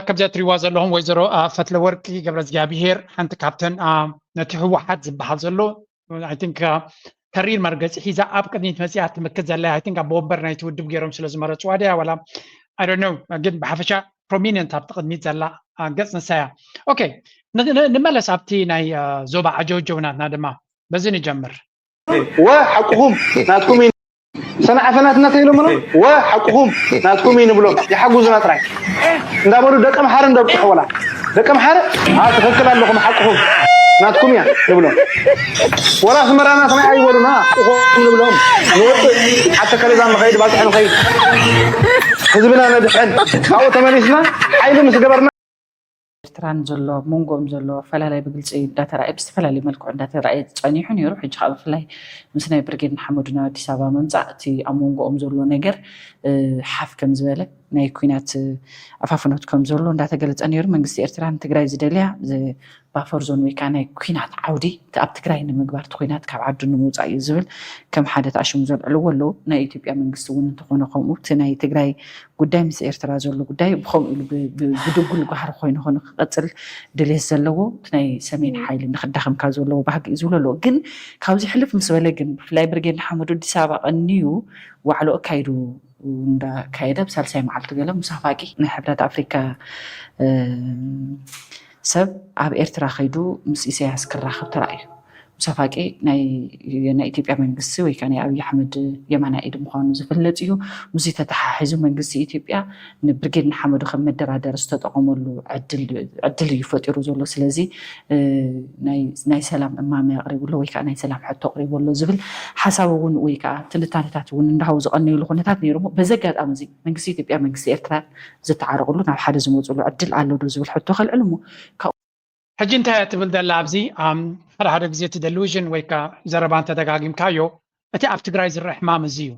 ከምዚ እትሪዋ ዘለኹም ወይዘሮ ፈትለ ወርቂ ገብረ እግዚኣብሄር ሓንቲ ካብተን ነቲ ህወሓት ዝበሃል ዘሎ I think ተሪር መርገፂ ሒዛ ኣብ ቅድሚት መፂኣ ትምክት ዘላ I think ኣብ ወንበር ናይቲ ውድብ ገይሮም ስለ ዝመረፅዋ ድያ ዋላ I don't know ግን ብሓፈሻ prominent ኣብቲ ቅድሚት ዘላ ገፅ ንሳ እያ። ኦኬ ንመለስ ኣብቲ ናይ ዞባ ዓጀውጀው ናትና ድማ በዚ ንጀምር። ወ ሓቅኹም ናትኩም እዩ ሰንዓፈ ናትና ተይሎምና ወ ሓቅኹም ናትኩም እዩ ንብሎም ይሓጉዙና ጥራይ እንዳበሉ ደቂ ምሓረ እንደብፅሑ ወላ ደቂ ምሓረ ትኽክል ኣለኹም ሓቅኹም ናትኩም እያ ንብሎም ወላ ኣስመራ ናትና ኣይበሉና ሓቅኹም ንብሎም ንወፅእ ሓተ ከለዛ ንኸይድ ባፅሒ ንኸይድ ህዝብና ነድሕን ካብኡ ተመሊስና ሓይሊ ምስ ገበርና ኤርትራን ዘሎ ኣብ መንጎኦም ዘሎ ኣፈላላይ ብግልፂ እንዳተራእየ ብዝተፈላለዩ መልክዑ እንዳተራእየ ፀኒሑ ነይሩ። ሕጂ ከዓ ብፍላይ ምስ ናይ ብርጌድ ንሓመዱ ናብ ኣዲስ ኣበባ ምምፃእ እቲ ኣብ መንጎኦም ዘሎ ነገር ሓፍ ከም ዝበለ ናይ ኩናት ኣፋፍኖት ከም ዘሎ እንዳተገለፀ ነይሩ። መንግስቲ ኤርትራ ንትግራይ ዝደልያ ባፈር ዞን ወይ ከዓ ናይ ኩናት ዓውዲ እቲ ኣብ ትግራይ ንምግባር እቲ ኩናት ካብ ዓዱ ንምውፃእ እዩ ዝብል ከም ሓደ ተኣሽሙ ዘልዕልዎ ኣለዉ። ናይ ኢትዮጵያ መንግስቲ እውን እንተኾነ ከምኡ እቲ ናይ ትግራይ ጉዳይ ምስ ኤርትራ ዘሎ ጉዳይ ብኸምኡ ኢሉ ብድጉል ጓህሪ ኮይኑ ኮይኑ ክቐፅል ድሌት ዘለዎ እቲ ናይ ሰሜን ሓይሊ ንክዳኸም ካብ ዘለዎ ባህጊ እዩ ዝብሉ ኣለዉ። ግን ካብዚ ሕልፍ ምስ በለ ግን ብፍላይ ብርጌድ ንሓመዱ ኣዲስ ኣበባ ቀንዩ ዋዕሎ ኣካይዱ እንዳካየደ ብሳልሳይ መዓልቲ ገለ ሙሳ ፋቂ ናይ ሕብረት ኣፍሪካ ሰብ ኣብ ኤርትራ ከይዱ ምስ ኢሳያስ ክራኸብ ተራእዩ። ሙሳ ፋቂ ናይ ናይ ኢትዮጵያ መንግስቲ ወይ ከዓ ናይ ኣብይ ኣሕመድ የማናይ ኢድ ምዃኑ ዝፍለጥ እዩ። ምስዚ ተተሓሒዙ መንግስቲ ኢትዮጵያ ንብርጌድ ንሓመዱ ከም መደራደሪ ዝተጠቐመሉ ዕድል እዩ ፈጢሩ ዘሎ። ስለዚ ናይ ሰላም እማመ ኣቕሪቡ ኣሎ ወይ ከዓ ናይ ሰላም ሕቶ ኣቕሪቡ ኣሎ ዝብል ሓሳብ እውን ወይ ከዓ ትንታነታት እውን እንዳሃቡ ዝቐነዩሉ ኩነታት ነይሩ። በዚ ኣጋጣሚ እዚ መንግስቲ ኢትዮጵያ መንግስቲ ኤርትራ ዝተዓረቕሉ ናብ ሓደ ዝመፅሉ ዕድል ኣሎ ዶ ዝብል ሕቶ ከልዕል እሞ ካብኡ ሕጂ እንታይ እያ ትብል ዘላ ኣብዚ ሓደ ሓደ ግዜ እቲ ደሉዥን ወይ ከዓ ዘረባ እንተደጋጊምካዮ እቲ ኣብ ትግራይ ዝረአ ሕማም እዚ እዩ።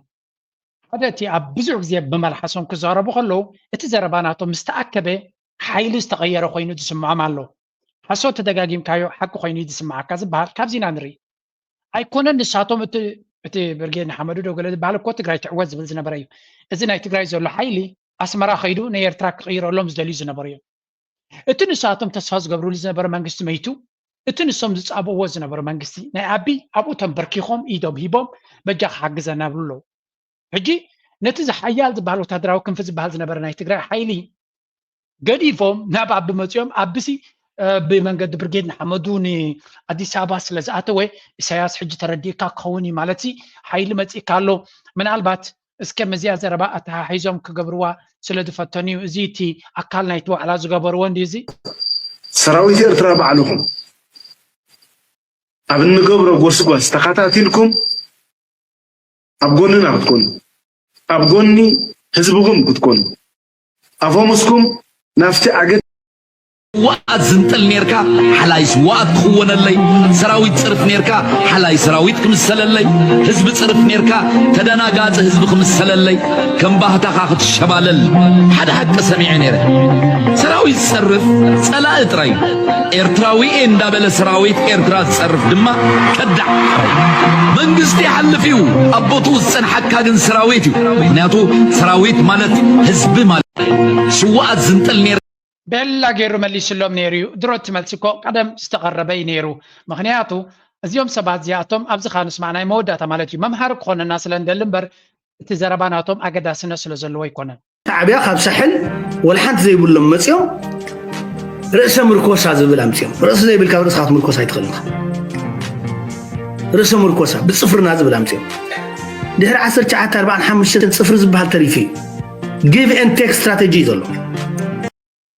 ሓደ እቲ ኣብ ብዙሕ ግዜ ብመልሓሶም ክዛረቡ ከለዉ እቲ ዘረባ ናቶም ምስ ተኣከበ ሓይሊ ዝተቐየረ ኮይኑ ዝስምዖም ኣሎ። ሓሶት ተደጋጊምካዮ ሓቂ ኮይኑ እዩ ዝስምዓካ ዝበሃል ካብዚ ኢና ንርኢ። ኣይኮነን ንሳቶም እቲ እቲ ብርጌድ ንሓመዱ ዶ ገለ ዝበሃል እኮ ትግራይ ትዕወት ዝብል ዝነበረ እዩ። እዚ ናይ ትግራይ ዘሎ ሓይሊ ኣስመራ ከይዱ ናይ ኤርትራ ክቕይረሎም ዝደልዩ ዝነበሩ እዮም። እቲ ንሳቶም ተስፋ ዝገብርሉ ዝነበረ መንግስቲ መይቱ፣ እቲ ንሶም ዝጻብእዎ ዝነበሩ መንግስቲ ናይ ኣቢ ኣብኡ ተንበርኪኾም ኢዶም ሂቦም በጃ ክሓግዘና ይብሉ ኣለዉ። ሕጂ ነቲ ዝሓያል ዝበሃል ወታደራዊ ክንፊ ዝበሃል ዝነበረ ናይ ትግራይ ሓይሊ ገዲፎም ናብ ኣቢ መጺኦም ኣብሲ ብመንገዲ ብርጌድ ንሓመዱ ንኣዲስ ኣበባ ስለ ዝኣተወ ኢሳያስ ሕጂ ተረዲእካ ክኸውን እዩ ማለት ሓይሊ መጺእካ ኣሎ ምናልባት እስከ መዚኣ ዘረባ ኣተሓሒዞም ክገብርዋ ስለ ዝፈተኑ እዩ። እዚ እቲ ኣካል ናይቲ ዋዕላ ዝገበርዎ እንዲ እዚ ሰራዊት ኤርትራ ባዕልኹም ኣብ እንገብሮ ጎስጓስ ተኸታቲልኩም ኣብ ጎንና ክትኮኑ ኣብ ጎኒ ህዝብኹም ክትኮኑ ኣፈሙስኩም ናብቲ ኣገድ ስዋኣት ዝንጥል ኔርካ ሓላይ ስዋኣት ክኽወነለይ ሰራዊት ጽርፍ ኔርካ ሓላይ ሰራዊት ክምሰለለይ ህዝቢ ጽርፍ ኔርካ ተደናጋጺ ህዝቢ ክምሰለለይ ከም ባህታኻ ክትሸባለል ሓደ ሓቂ ሰሚዐ ኔረ ሰራዊት ዝጸርፍ ጸላኢ ጥራይ ኤርትራዊ እየ እንዳበለ ሰራዊት ኤርትራ ዝጸርፍ ድማ ከዳዕ ጥራይ መንግስቲ ይሓልፍ እዩ ኣብ ቦትኡ ዝጸንሓካ ግን ሰራዊት እዩ ምክንያቱ ሰራዊት ማለት ህዝቢ ማለት ስዋኣት ዝንጥል ኔር ቤላ ገይሩ መሊስሎም ነይሩ እዩ። ድሮ እቲ መልሲ እኮ ቀደም ዝተቐረበ እዩ ነይሩ። ምኽንያቱ እዚኦም ሰባት እዚኣቶም ኣብዚ ኸኣ ንስማዕ ናይ መወዳእታ ማለት እዩ መምሃሪ ክኾነና ስለ እንደሊ እምበር እቲ ዘረባ ናቶም ኣገዳስነት ስለ ዘለዎ ኣይኮነን። ሻዕብያ ካብ ሳሕል ወላ ሓንቲ ዘይብሎም መጺኦም ርእሰ ምርኮሳ ዝብል ኣምጺኦም። ርእሲ ዘይብልካ ርእስኻ ክትምርኮስ ኣይትኽእልን ኢኻ። ርእሰ ምርኮሳ ብጽፍርና ዝብል ኣምጺኦም። ድሕሪ ዓሰርተ ትሽዓተ ኣርባዓን ሓሙሽተን ጽፍሪ ዝበሃል ተሪፉ እዩ። Give and take strategy እዩ ዘሎ።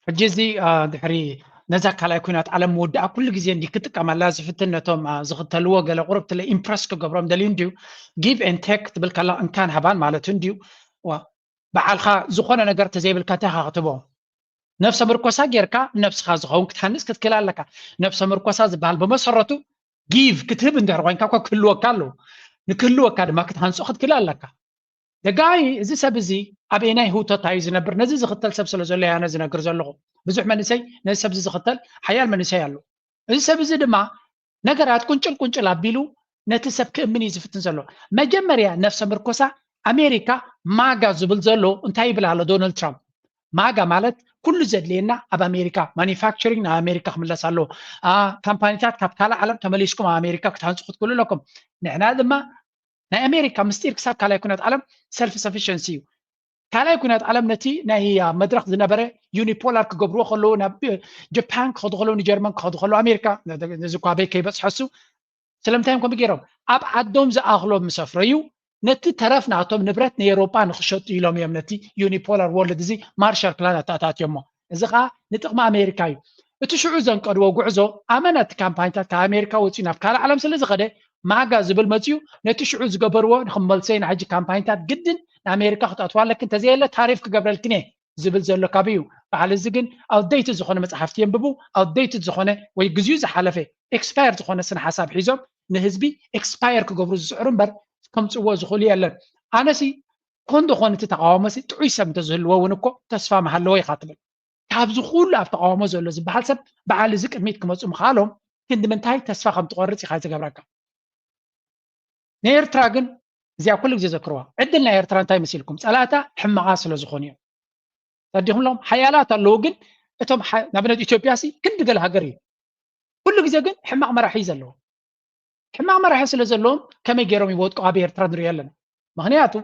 ሕጂ እዚ ድሕሪ ነዛ ካልኣይ ኩናት ዓለም ምውዳኣ ኩሉ ግዜ እንዲ ክጥቀመላ ዝፍትን ነቶም ዝኽተልዎ ገለ ቁርብትለ ኢምፕረስ ክገብሮም ደልዩ እንድዩ give and take ትብል ከላ እንካን ሃባን ማለት እንድዩ በዓልኻ ዝኾነ ነገር ተዘይብልካ እንታይ ክትቦ ነብሰ ምርኮሳ ጌርካ ንነብስኻ ዝኸውን ክትሃንፅ ክትክእል ኣለካ ነብሰ ምርኮሳ ዝበሃል ብመሰረቱ give ክትህብ እንድሕር ኮይንካ እኳ ክህልወካ ኣለዎ ንክህልወካ ድማ ክትሃንፆ ክትክእል ኣለካ ደጋይ እዚ ሰብ እዚ ኣበየናይ ህውተት እዩ ዝነብር ነዚ ዝኽተል ሰብ ስለ ዘሎ ያነ ዝነግር ዘለኹ ብዙሕ መንእሰይ ነዚ ሰብ እዚ ዝኽተል ሓያል መንእሰይ ኣሎ እዚ ሰብ እዚ ድማ ነገራት ቁንጭል ቁንጭል ኣቢሉ ነቲ ሰብ ክእምን እዩ ዝፍትን ዘሎ መጀመርያ ነፍሰ ምርኮሳ ኣሜሪካ ማጋ ዝብል ዘሎ እንታይ ይብል ኣሎ ዶናልድ ትራምፕ ማጋ ማለት ኩሉ ዘድልየና ኣብ ኣሜሪካ ማኒፋክቸሪንግ ናብ ኣሜሪካ ክምለስ ኣለዎ ካምፓኒታት ካብ ካልእ ዓለም ተመሊስኩም ኣብ ኣሜሪካ ክትሃንፁ ክትክእሉ ኣለኩም ንሕና ድማ ናይ ኣሜሪካ ምስጢር ክሳብ ካልኣይ ኩናት ዓለም ሰልፍ ሰፊሸንሲ እዩ ካልኣይ ኩናት ዓለም ነቲ ናይ መድረክ ዝነበረ ዩኒፖላር ክገብርዎ ከለዉ ናብ ጀፓን ክኸዱ ከለዉ ንጀርመን ክኸዱ ከለዉ ኣሜሪካ ነዚ እኳ በይ ከይበፅሐሱ ስለምንታይ እዮም ከምኡ ገይሮም ኣብ ዓዶም ዝኣኽሎም ምስ ኣፍረዩ ነቲ ተረፍ ናቶም ንብረት ንኤሮጳ ንክሸጡ ኢሎም እዮም ነቲ ዩኒፖላር ወርልድ እዚ ማርሻል ፕላን ኣተኣታትዮሞ እዚ ከዓ ንጥቕሚ ኣሜሪካ እዩ እቲ ሽዑ ዘንቀድዎ ጉዕዞ ኣመና እቲ ካምፓኒታት ካብ ኣሜሪካ ወፂኡ ናብ ካልእ ዓለም ስለ ዝኸደ ማጋ ዝብል መፅዩ ነቲ ሽዑ ዝገበርዎ ንክመልሰይ ንሕጂ ካምፓኒታት ግድን ንኣሜሪካ ክትኣትዋ ኣለክን ተዘየለ ታሪፍ ክገብረልክን እየ ዝብል ዘሎ ካብ እዩ በዓል እዚ ግን ኣውደይት ዝኾነ መፅሓፍቲ የንብቡ ኣውደይት ዝኾነ ወይ ግዜኡ ዝሓለፈ ኤክስፓየር ዝኾነ ስነ ሓሳብ ሒዞም ንህዝቢ ኤክስፓየር ክገብሩ ዝፅዕሩ እምበር ከምፅዎ ዝኽእሉ የለን ኣነሲ ኮንዶ ኾን እቲ ተቃዋሞሲ ጥዑይ ሰብ እንተዝህልዎ እውን እኮ ተስፋ ምሃለዎ ኢኻ ትብል ካብዚ ኩሉ ኣብ ተቃውሞ ዘሎ ዝበሃል ሰብ በዓል እዚ ቅድሚት ክመፁ ምኽኣሎም ክንዲ ምንታይ ተስፋ ከም ትቆርፅ ኢኻ ዝገብረካ ንኤርትራ ግን እዚኣ ኩሉ ግዜ ዘክርዋ ዕድል ናይ ኤርትራ እንታይ መሲልኩም ፀላእታ ሕማቓ ስለ ዝኾኑ እዮም ተዲኹምሎም ሓያላት ኣለዉ ግን እቶም ንኣብነት ኢትዮጵያ ሲ ክንዲ ገለ ሃገር እዩ ኩሉ ግዜ ግን ሕማቕ መራሒ እዩ ዘለዎ ሕማቕ መራሒ ስለ ዘለዎም ከመይ ገይሮም ይወድቁ ኣብ ኤርትራ ንሪኦ ኣለና ምኽንያቱ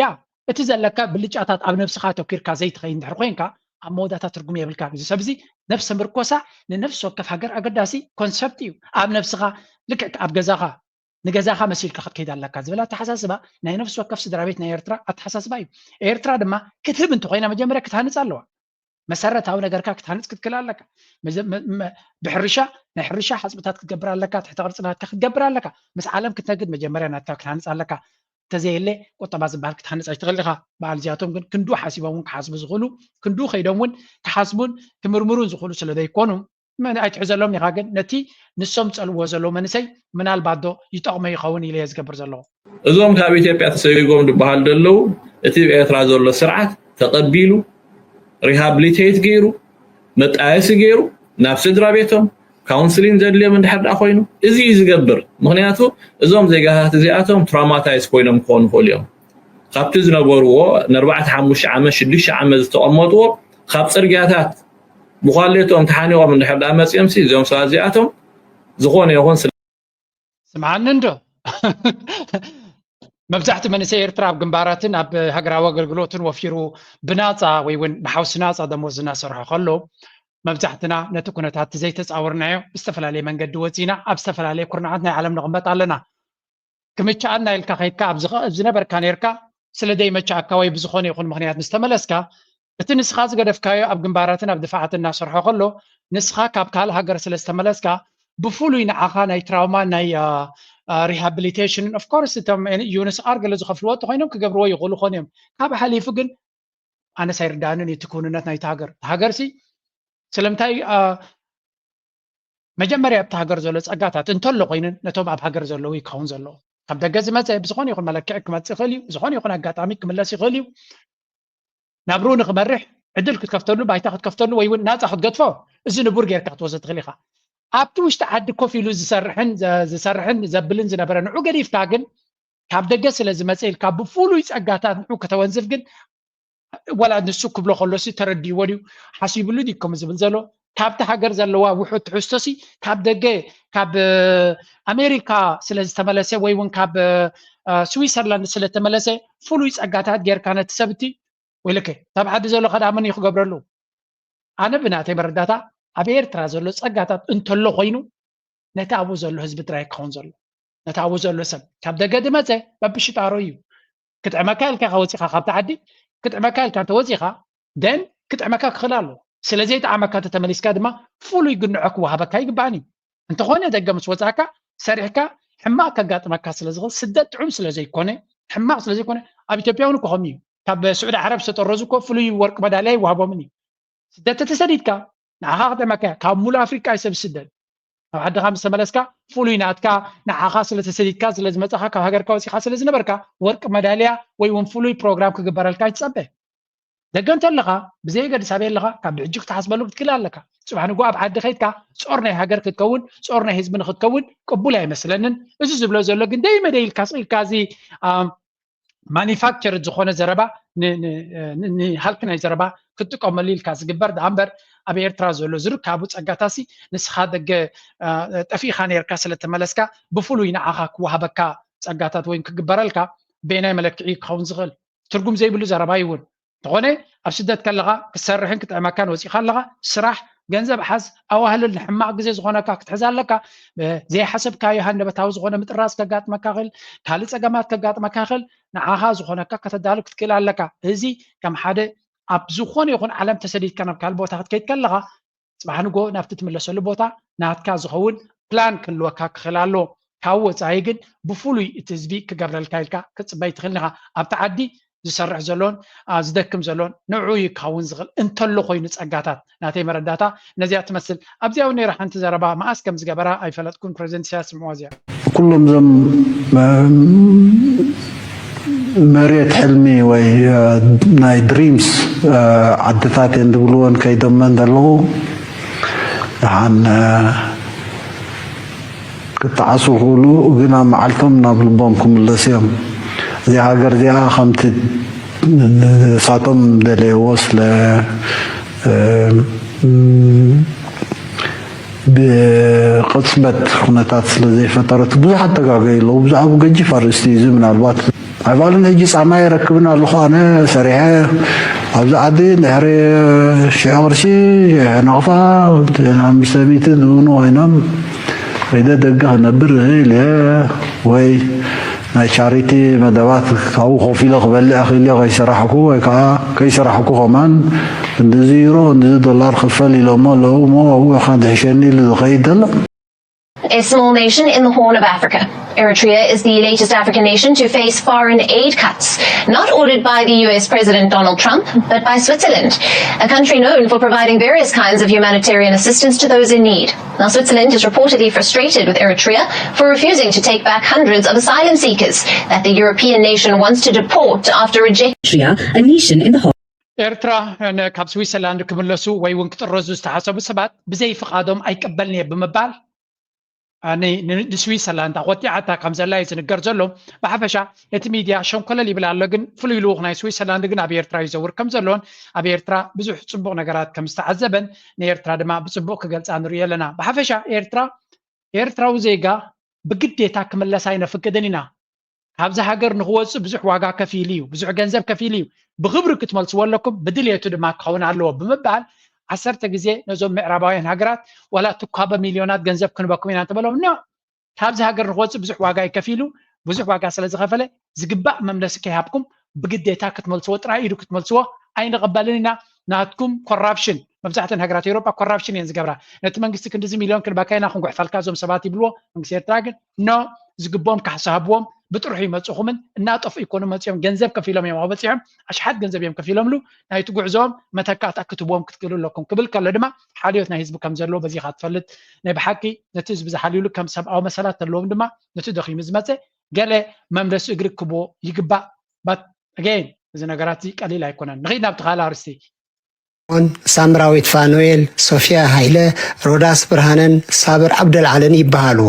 ያ እቲ ዘለካ ብልጫታት ኣብ ነብስኻ ተኪርካ ዘይትኸይ እንድሕር ኮይንካ ኣብ መወዳእታ ትርጉም የብልካ እዚ ሰብ እዚ ነብሰ ምርኮሳ ንነፍሲ ወከፍ ሃገር ኣገዳሲ ኮንሰፕት እዩ ኣብ ነብስኻ ልክዕ ኣብ ገዛኻ ንገዛኻ መሲልካ ክትከይድ ኣለካ ዝብል ኣተሓሳስባ ናይ ነፍሲ ወከፍ ስድራ ቤት ናይ ኤርትራ ኣተሓሳስባ እዩ ኤርትራ ድማ ክትህብ እንተኮይና መጀመርያ ክትሃንፅ ኣለዋ መሰረታዊ ነገርካ ክትሃንፅ ክትክእል ኣለካ ብሕርሻ ናይ ሕርሻ ሓፅብታት ክትገብር ኣለካ ትሕተ ቅርፂ ናትካ ክትገብር ኣለካ ምስ ዓለም ክትነግድ መጀመርያ ናትካ ክትሃንፅ ኣለካ እንተዘየለ ቁጠባ ዝበሃል ክትሃንፅ ኣይትኽእል ኢኻ በዓል እዚኣቶም ግን ክንዱ ሓሲቦም እውን ክሓስቡ ዝኽእሉ ክንዱ ከይዶም እውን ክሓስቡን ክምርምሩን ዝኽእሉ ስለ ዘይኮኑ ኣይትሕዘሎም ኢኻ ግን ነቲ ንሶም ዝፀልዎ ዘለዉ መንእሰይ ምናልባት ዶ ይጠቕሞ ይኸውን ኢለ እየ ዝገብር ዘለኹ እዞም ካብ ኢትዮጵያ ተሰይጎም ዝበሃል ዘለዉ እቲ ኤርትራ ዘሎ ስርዓት ተቐቢሉ ሪሃብሊቴት ገይሩ መጣየሲ ገይሩ ናብ ስድራ ቤቶም ካውንስሊን ዘድልዮም እንድሕር ደኣ ኮይኑ እዚ እዩ ዝገብር ምክንያቱ እዞም ዜጋታት እዚኣቶም ትራማታይዝ ኮይኖም ክኾኑ ይኽእሉ እዮም ካብቲ ዝነበርዎ ንኣርባዕተ ሓሙሽተ ዓመት ሽዱሽተ ዓመት ዝተቐመጥዎ ካብ ፅርግያታት ብኳሌቶም ተሓኒቖም እንድሕር ዳ መፅኦም ሲ እዚኦም ሰባት እዚኣቶም ዝኾነ ይኹን ስለ ስምዓኒ እንዶ መብዛሕቲ መንእሰይ ኤርትራ ኣብ ግንባራትን ኣብ ሃገራዊ ኣገልግሎትን ወፊሩ ብናፃ ወይ እውን ብሓውሲ ናፃ ደሞዝ እናሰርሖ ከሎ መብዛሕትና ነቲ ኩነታት ዘይተፃወርናዮ ብዝተፈላለየ መንገዲ ወፂና ኣብ ዝተፈላለየ ኩርናዓት ናይ ዓለም ንቕመጥ ኣለና። ክምችኣና ኢልካ ከይድካ ኣብ ዝኸ- ኣብ ዝነበርካ ነርካ ስለ ዘይመችኣካ ወይ ብዝኾነ ይኹን ምኽንያት ምስ ተመለስካ እቲ ንስኻ ዝገደፍካዮ ኣብ ግንባራትን ኣብ ድፋዓትን እናሰርሖ ከሎ ንስኻ ካብ ካልእ ሃገር ስለ ዝተመለስካ ብፍሉይ ንዓኻ ናይ ትራውማ ናይ rehabilitation of course እቶም ዩንስኣር ገለ ዝኸፍልዎ እንተኮይኖም ክገብርዎ ይኽእሉ ኾን እዮም። ካብ ሓሊፉ ግን ኣነስ ኣይርዳእንን እዩ እቲ ክውንነት ናይቲ ሃገር። እቲ ሃገር ሲ ስለምንታይ መጀመርያ ኣብቲ ሃገር ዘሎ ፀጋታት እንተሎ ኮይንን ነቶም ኣብ ሃገር ዘለዉ ይከውን ዘለዎ። ካብ ደገ ዝመፀ ብዝኾነ ይኹን መለክዒ ክመፅእ ይኽእል እዩ። ብዝኾነ ይኹን ኣጋጣሚ ክምለስ ይኽእል እዩ። ናብርኡ ንክመርሕ ዕድል ክትከፍተሉ፣ ባይታ ክትከፍተሉ ወይ እውን ናፃ ክትገድፎ እዚ ንቡር ጌርካ ክትወስዶ ትኽእል ኢኻ። ኣብቲ ውሽጢ ዓዲ ኮፍ ኢሉ ዝሰርሕን ዝሰርሕን ዘብልን ዝነበረ ንዑ ገዲፍካ ግን ካብ ደገ ስለ ዝመፀ ኢልካ ብፍሉይ ፀጋታት ንዑ ከተወንዝፍ ግን ዋላ ንሱ ክብሎ ከሎሲ ተረዲእዎ ድዩ ሓሲብሉ ድዩ ከም ዝብል ዘሎ ካብቲ ሃገር ዘለዋ ውሑድ ትሕዝቶሲ ካብ ደገ ካብ ኣሜሪካ ስለ ዝተመለሰ ወይ እውን ካብ ስዊሰርላንድ ስለ ተመለሰ ፍሉይ ፀጋታት ጌርካ ነቲ ሰብቲ ወይለከ ካብ ዓዲ ዘሎ ከዳ መን እዩ ክገብረሉ? ኣነ ብናተይ መረዳታ ኣብ ኤርትራ ዘሎ ፀጋታት እንተሎ ኮይኑ ነቲ ኣብኡ ዘሎ ህዝቢ ጥራይ ክኸውን ዘሎ ነቲ ኣብኡ ዘሎ ሰብ ካብ ደገ ድመፀ በብሽጣሮ እዩ ክጥዕመካ ኢልካ ኢኻ ወፂኻ ካብቲ ዓዲ ክጥዕመካ ኢልካ እንተወፂኻ ደን ክጥዕመካ ክኽእል ኣሎ ስለዘይጠዓመካ ተተመሊስካ ድማ ፍሉይ ግንዖ ክወሃበካ ይግባእን እዩ እንተኾነ ደገ ምስ ወፃእካ ሰሪሕካ ሕማቕ ከጋጥመካ ስለዝኽእል ስደት ጥዑም ስለዘይኮነ ሕማቕ ስለዘይኮነ ኣብ ኢትዮጵያ እውን እኮ ከምኡ እዩ ካብ ስዑዲ ዓረብ ዝተጠረዙ እኮ ፍሉይ ወርቂ መዳልያ ይወሃቦምን እዩ ስደት ተተሰዲድካ ንዓኻ ክጥዕመካ እያ ካብ ሙሉእ ኣፍሪቃ እዩ ሰብ ዝስደድ ካብ ዓድኻ ምስ ተመለስካ ፍሉይ ናትካ ንዓኻ ስለ ተሰዲድካ ስለ ዝመፃኻ ካብ ሃገርካ ወፂኻ ስለ ዝነበርካ ወርቂ መዳልያ ወይ እውን ፍሉይ ፕሮግራም ክግበረልካ ይትፀበ ደገ እንተለኻ ብዘየገድስ ኣበይ ኣለኻ ካብ ብሕጂ ክትሓስበሉ ክትክእል ኣለካ ፅባሕ ንጎ ኣብ ዓዲ ከይድካ ፆር ናይ ሃገር ክትከውን ፆር ናይ ህዝቢ ንክትከውን ቅቡል ኣይመስለንን እዚ ዝብሎ ዘሎ ግን ደይመደይ ኢልካ ስኢልካ እዚ ማኒፋክቸር ዝኾነ ዘረባ ንሃልኪ ናይ ዘረባ ክትጥቀመሉ ኢልካ ዝግበር ዳኣ እምበር ኣብ ኤርትራ ዘሎ ዝርካቡ ጸጋታሲ ንስኻ ደገ ጠፊእኻ ነርካ ስለተመለስካ ብፍሉይ ንዓኻ ክወሃበካ ጸጋታት ወይ ክግበረልካ በየናይ መለክዒ ክኸውን ዝኽእል ትርጉም ዘይብሉ ዘረባ ይውን እንተኾነ ኣብ ስደት ከለኻ ክትሰርሕን ክጥዕመካን ወፂኻ ኣለኻ ስራሕ ገንዘብ ሓዝ ኣዋህልል ንሕማቕ ግዜ ዝኾነካ ክትሕዝ ኣለካ ዘይሓሰብካዮ ሃንደበታዊ ዝኾነ ምጥራዝ ከጋጥመካ ይኽእል ካልእ ፀገማት ከጋጥመካ ይኽእል ንዓኻ ዝኾነካ ከተዳሉ ክትክእል ኣለካ እዚ ከም ሓደ ኣብ ዝኾነ ይኹን ዓለም ተሰዲድካ ናብ ካልእ ቦታ ክትከይድ ከለኻ ፅባሕ ንጎ ናብቲ ትምለሰሉ ቦታ ናትካ ዝኸውን ፕላን ክህልወካ ክኽእል ኣለዎ ካብ ወፃኢ ግን ብፍሉይ እቲ ህዝቢ ክገብረልካ ኢልካ ክትፅበይ ትኽእል ኢኻ ኣብቲ ዓዲ ዝሰርሕ ዘሎን ዝደክም ዘሎን ንዑ ይካውን ዝኽእል እንተሎ ኮይኑ ጸጋታት ናተይ መረዳታ ነዚኣ ትመስል ኣብዚኣ እውን ነይራ ሓንቲ ዘረባ መኣስ ከም ዝገበራ ኣይፈለጥኩን ፕሬዚደንት ኢሳያስ ስምዕዋ እዚኣ ኩሎም እዞም መሬት ሕልሚ ወይ ናይ ድሪምስ ዓድታት እየን ዝብልወን ከይዶመን ዘለዉ ደሓን ክጠዓሱ ክእሉ ግን ኣብ መዓልቶም ናብ ልቦም ክምለሱ እዮም። እዚኣ ሃገር እዚኣ ከምቲ ንሳቶም ደለይዎ ስለ ብቕፅበት ኩነታት ስለ ዘይፈጠረት ብዙሓት ተጋገዩ ኣለዉ። ብዛዕባ ገጂፍ ኣርእስቲ እዩ። እዚ ምናልባት ኣይባልን ሕጂ ጻማ የረክብን ኣለኹ ኣነ ሰሪሐ ኣብዚ ዓዲ ድሕሪ ሽሕ ቅርሺ ሽሕ ናቕፋ ኣምስተ ሚእቲ ዝብኑ ኮይኖም ከይደ ደገ ክነብር ኢለ ወይ ናይ ቻሪቲ መደባት ካብኡ ኮፍ ኢለ ክበልዕ ክኢለ ከይሰራሕኩ ወይ ከዓ ከይሰራሕኩ ከማን ክንድዚ ዩሮ ክንድዚ ዶላር ክፈል ኢሎሞ ኣለዉ እሞ ኣብኡ ኢኻ ድሕሸኒ ኢሉ ዝኸይድ ዘሎ A small nation in the Horn of Africa, Eritrea is the latest African nation to face foreign aid cuts, not ordered by the U S President Donald Trump, but by Switzerland, a country known for providing various kinds of humanitarian assistance to those in need. Now, Switzerland is reportedly frustrated with Eritrea for refusing to take back hundreds of asylum seekers that the European nation wants to deport after rejecting. Eritrea, a nation in the Horn. ኤርትራ ካብ ስዊትዘርላንድ ክምለሱ ወይ እውን ክጥረዙ ዝተሓሰቡ ሰባት ብዘይ ፍቓዶም ኣይቀበልን እየ ብምባል ንስዊሰርላንድ ኣቆጢዓታ ከም ዘላ እዩ ዝንገር ዘሎ። ብሓፈሻ እቲ ሚድያ ሸንኮለል ይብል ኣሎ፣ ግን ፍሉይ ልኡኽ ናይ ስዊሰርላንድ ግን ኣብ ኤርትራ ይዘውር ከም ዘሎን ኣብ ኤርትራ ብዙሕ ፅቡቕ ነገራት ከም ዝተዓዘበን ንኤርትራ ድማ ብፅቡቕ ክገልፃ ንሪኦ ኣለና። ብሓፈሻ ኤርትራ ኤርትራዊ ዜጋ ብግዴታ ክምለስ ኣይነፍቅድን ኢና። ካብዚ ሃገር ንክወፅእ ብዙሕ ዋጋ ከፊሉ እዩ፣ ብዙሕ ገንዘብ ከፊሉ እዩ። ብክብሪ ክትመልስዎ ኣለኩም፣ ብድልየቱ ድማ ክኸውን ኣለዎ ብምባል ዓሰርተ ግዜ ነዞም ምዕራባውያን ሃገራት ዋላ ትኳ በሚልዮናት ገንዘብ ክንበኩም ኢና እንተበሎም ኖ፣ ካብዚ ሃገር ንክወፅእ ብዙሕ ዋጋ እዩ ከፊሉ። ብዙሕ ዋጋ ስለ ዝኸፈለ ዝግባእ መምለሲ ከይሃብኩም ብግዴታ ክትመልስዎ፣ ጥራይ ኢዱ ክትመልስዎ ኣይንቕበልን ኢና። ናትኩም ኮራፕሽን፣ መብዛሕተን ሃገራት ኤውሮጳ ኮራፕሽን እየን ዝገብራ። ነቲ መንግስቲ ክንድዚ ሚልዮን ክንበካ ኢና ክንጉሕፈልካ እዞም ሰባት ይብልዎ። መንግስቲ ኤርትራ ግን ኖ፣ ዝግብኦም ካሕሳ ሃብዎም፣ ብጥርሑ ይመፅኹምን እናጠፍኡ ይኮኑ መፅኦም፣ ገንዘብ ከፊሎም እዮም ኣበፂሖም፣ ኣሽሓት ገንዘብ እዮም ከፊሎምሉ። ናይቲ ጉዕዞኦም መተካእታ ክትህብዎም ክትክእሉ ኣለኩም ክብል ከሎ ድማ ሓልዮት ናይ ህዝቢ ከም ዘለዎ በዚኻ ትፈልጥ። ናይ ብሓቂ ነቲ ህዝቢ ዝሓልዩሉ ከም ሰብኣዊ መሰላት ዘለዎም ድማ ነቲ ደኺሙ ዝመፀ ገለ መምለሲ እግሪ ክቦ ይግባእ። But again፣ እዚ ነገራት እዚ ቀሊል ኣይኮነን። ንኺድ ናብቲ ካልእ ኣርስቲ። ሳምራዊት ፋኑኤል፣ ሶፊያ ሃይለ፣ ሮዳስ ብርሃነን ሳብር ዓብደልዓልን ይበሃሉ።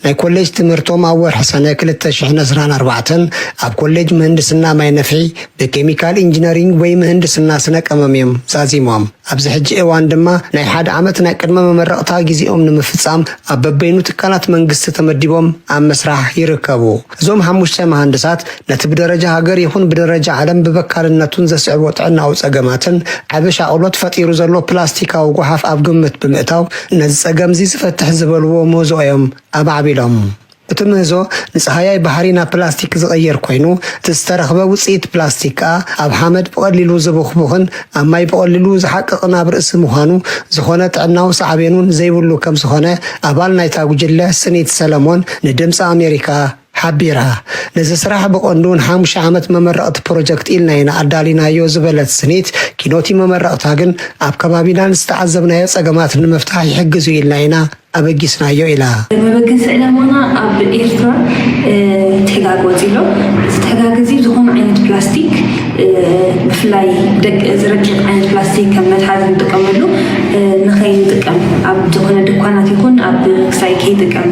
ናይ ኮሌጅ ትምህርቶም ኣብ ወርሒ ሰነ ክልተ ሽሕን ዕስራን ኣርባዕተን ኣብ ኮሌጅ ምህንድስና ማይ ነፍሒ ብኬሚካል ኢንጂነሪንግ ወይ ምህንድስና ስነ ቀመም እዮም ዛዚሞም። ኣብዚ ሕጂ እዋን ድማ ናይ ሓደ ዓመት ናይ ቅድመ መመረቕታ ግዜኦም ንምፍጻም ኣብ በበይኑ ትካላት መንግስቲ ተመዲቦም ኣብ ምስራሕ ይርከቡ። እዞም ሓሙሽተ መሃንድሳት ነቲ ብደረጃ ሃገር ይኹን ብደረጃ ዓለም ብበካልነቱን ዘስዕቦ ጥዕናዊ ጸገማትን ዓቢ ሻቕሎት ፈጢሩ ዘሎ ፕላስቲካዊ ጓሓፍ ኣብ ግምት ብምእታው ነዚ ጸገምዚ ዝፈትሕ ዝበልዎ ምህዞ እዮም ኣማዕቢሎም። እቲ ምህዞ ንጸሃያይ ባሕሪ ናብ ፕላስቲክ ዝቕይር ኮይኑ፣ እቲ ዝተረኽበ ውጽኢት ፕላስቲክ ከኣ ኣብ ሓመድ ብቐሊሉ ዝቡኽቡኽን ኣብ ማይ ብቐሊሉ ዝሓቅቕን ኣብ ርእሲ ምዃኑ፣ ዝኾነ ጥዕናዊ ሳዕቤን እውን ዘይብሉ ከም ዝኾነ ኣባል ናይታ ጉጅለ ስኒት ሰለሞን ንድምጺ ኣሜሪካ ሓቢራ። ነዚ ስራሕ ብቐንዱ ንሓሙሽተ ዓመት መመረቕቲ ፕሮጀክት ኢልና ኢና ኣዳሊናዮ ዝበለት ስኒት፣ ኪኖቲ መመረቕታ ግን ኣብ ከባቢና ንዝተዓዘብናዮ ጸገማት ንምፍታሕ ይሕግዝ እዩ ኢልና ኢና ኣበጊስናዮ ኢላ። መበገሲ ዕላማና ኣብ ኤርትራ እቲ ሕጋግ ወፂ ኣሎ። እዚ ሕጋግ እዚ ዝኾነ ዓይነት ፕላስቲክ ብፍላይ ደቂ እዚ ረቂቕ ዓይነት ፕላስቲክ ከም መትሓዚ ንጥቀመሉ ንኸይንጥቀም ኣብ ዝኾነ ድኳናት ይኹን ኣብ ክሳይ ከይጥቀም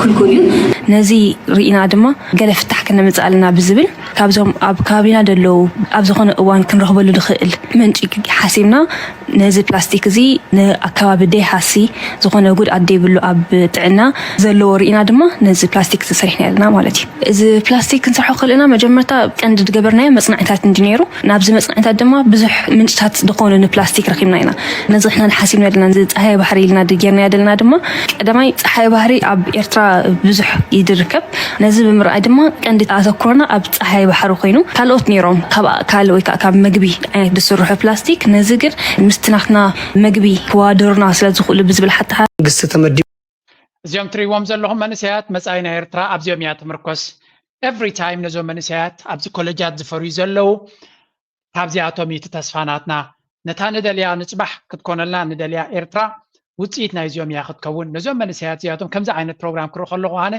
ክልኩል እዩ። ነዚ ርኢና ድማ ገለ ፍታሕ ከነምፅእ ኣለና ብዝብል ካብዞም ኣብ ከባቢና ደለዉ ኣብ ዝኾነ እዋን ክንረኽበሉ ንኽእል ምንጪ ሓሲብና ነዚ ፕላስቲክ እዚ ንኣከባቢ ደይሃሲ ዝኾነ ጉድኣት ደይብሉ ኣብ ጥዕና ዘለዎ ርኢና ድማ ነዚ ፕላስቲክ እዚ ሰሪሕና ኣለና ማለት እዩ። እዚ ፕላስቲክ ክንሰርሖ ከለና መጀመርታ ቀንዲ ዝገበርናዮ መፅናዕታት እንዲ ነይሩ። ናብዚ መፅናዕታት ድማ ብዙሕ ምንጭታት ዝኾኑ ንፕላስቲክ ረኺብና ኢና። ነዚ ንሕና ሓሲብና ዘለና እዚ ፀሃይ ባሕሪ ኢልና ጌርናዮ ዘለና ድማ ቀዳማይ ፀሓይ ባሕሪ ኣብ ኤርትራ ብዙሕ እዩ ዝርከብ። ነዚ ብምርኣይ ድማ ቀንዲ ኣተኩሮና ኣብ ፀሓይ ባሕሪ ኮይኑ ካልኦት ነይሮም ካብ ኣእካል ወይ ከዓ ካብ ምግቢ ዓይነት ዝስርሑ ፕላስቲክ ነዚ ግን ምስቲ ናትና ምግቢ ክዋደሩና ስለ ዝኽእሉ ብዝብል ሓተሓ መንግስቲ ተመዲቡ እዚኦም ትሪእዎም ዘለኹም መንእሰያት መጻኢ ናይ ኤርትራ ኣብዚኦም እያ ትምርኮስ። Every time ነዞም መንእሰያት ኣብዚ ኮለጃት ዝፈርዩ ዘለዉ ካብዚኣቶም እዩ እቲ ተስፋ ናትና። ነታ ንደልያ ንጽባሕ ክትኮነልና ንደልያ ኤርትራ ውጽኢት ናይዚኦም እያ ክትከውን። ነዞም መንእሰያት እዚኣቶም ከምዚ ዓይነት ፕሮግራም ክርኢ ከለኹ ኣነ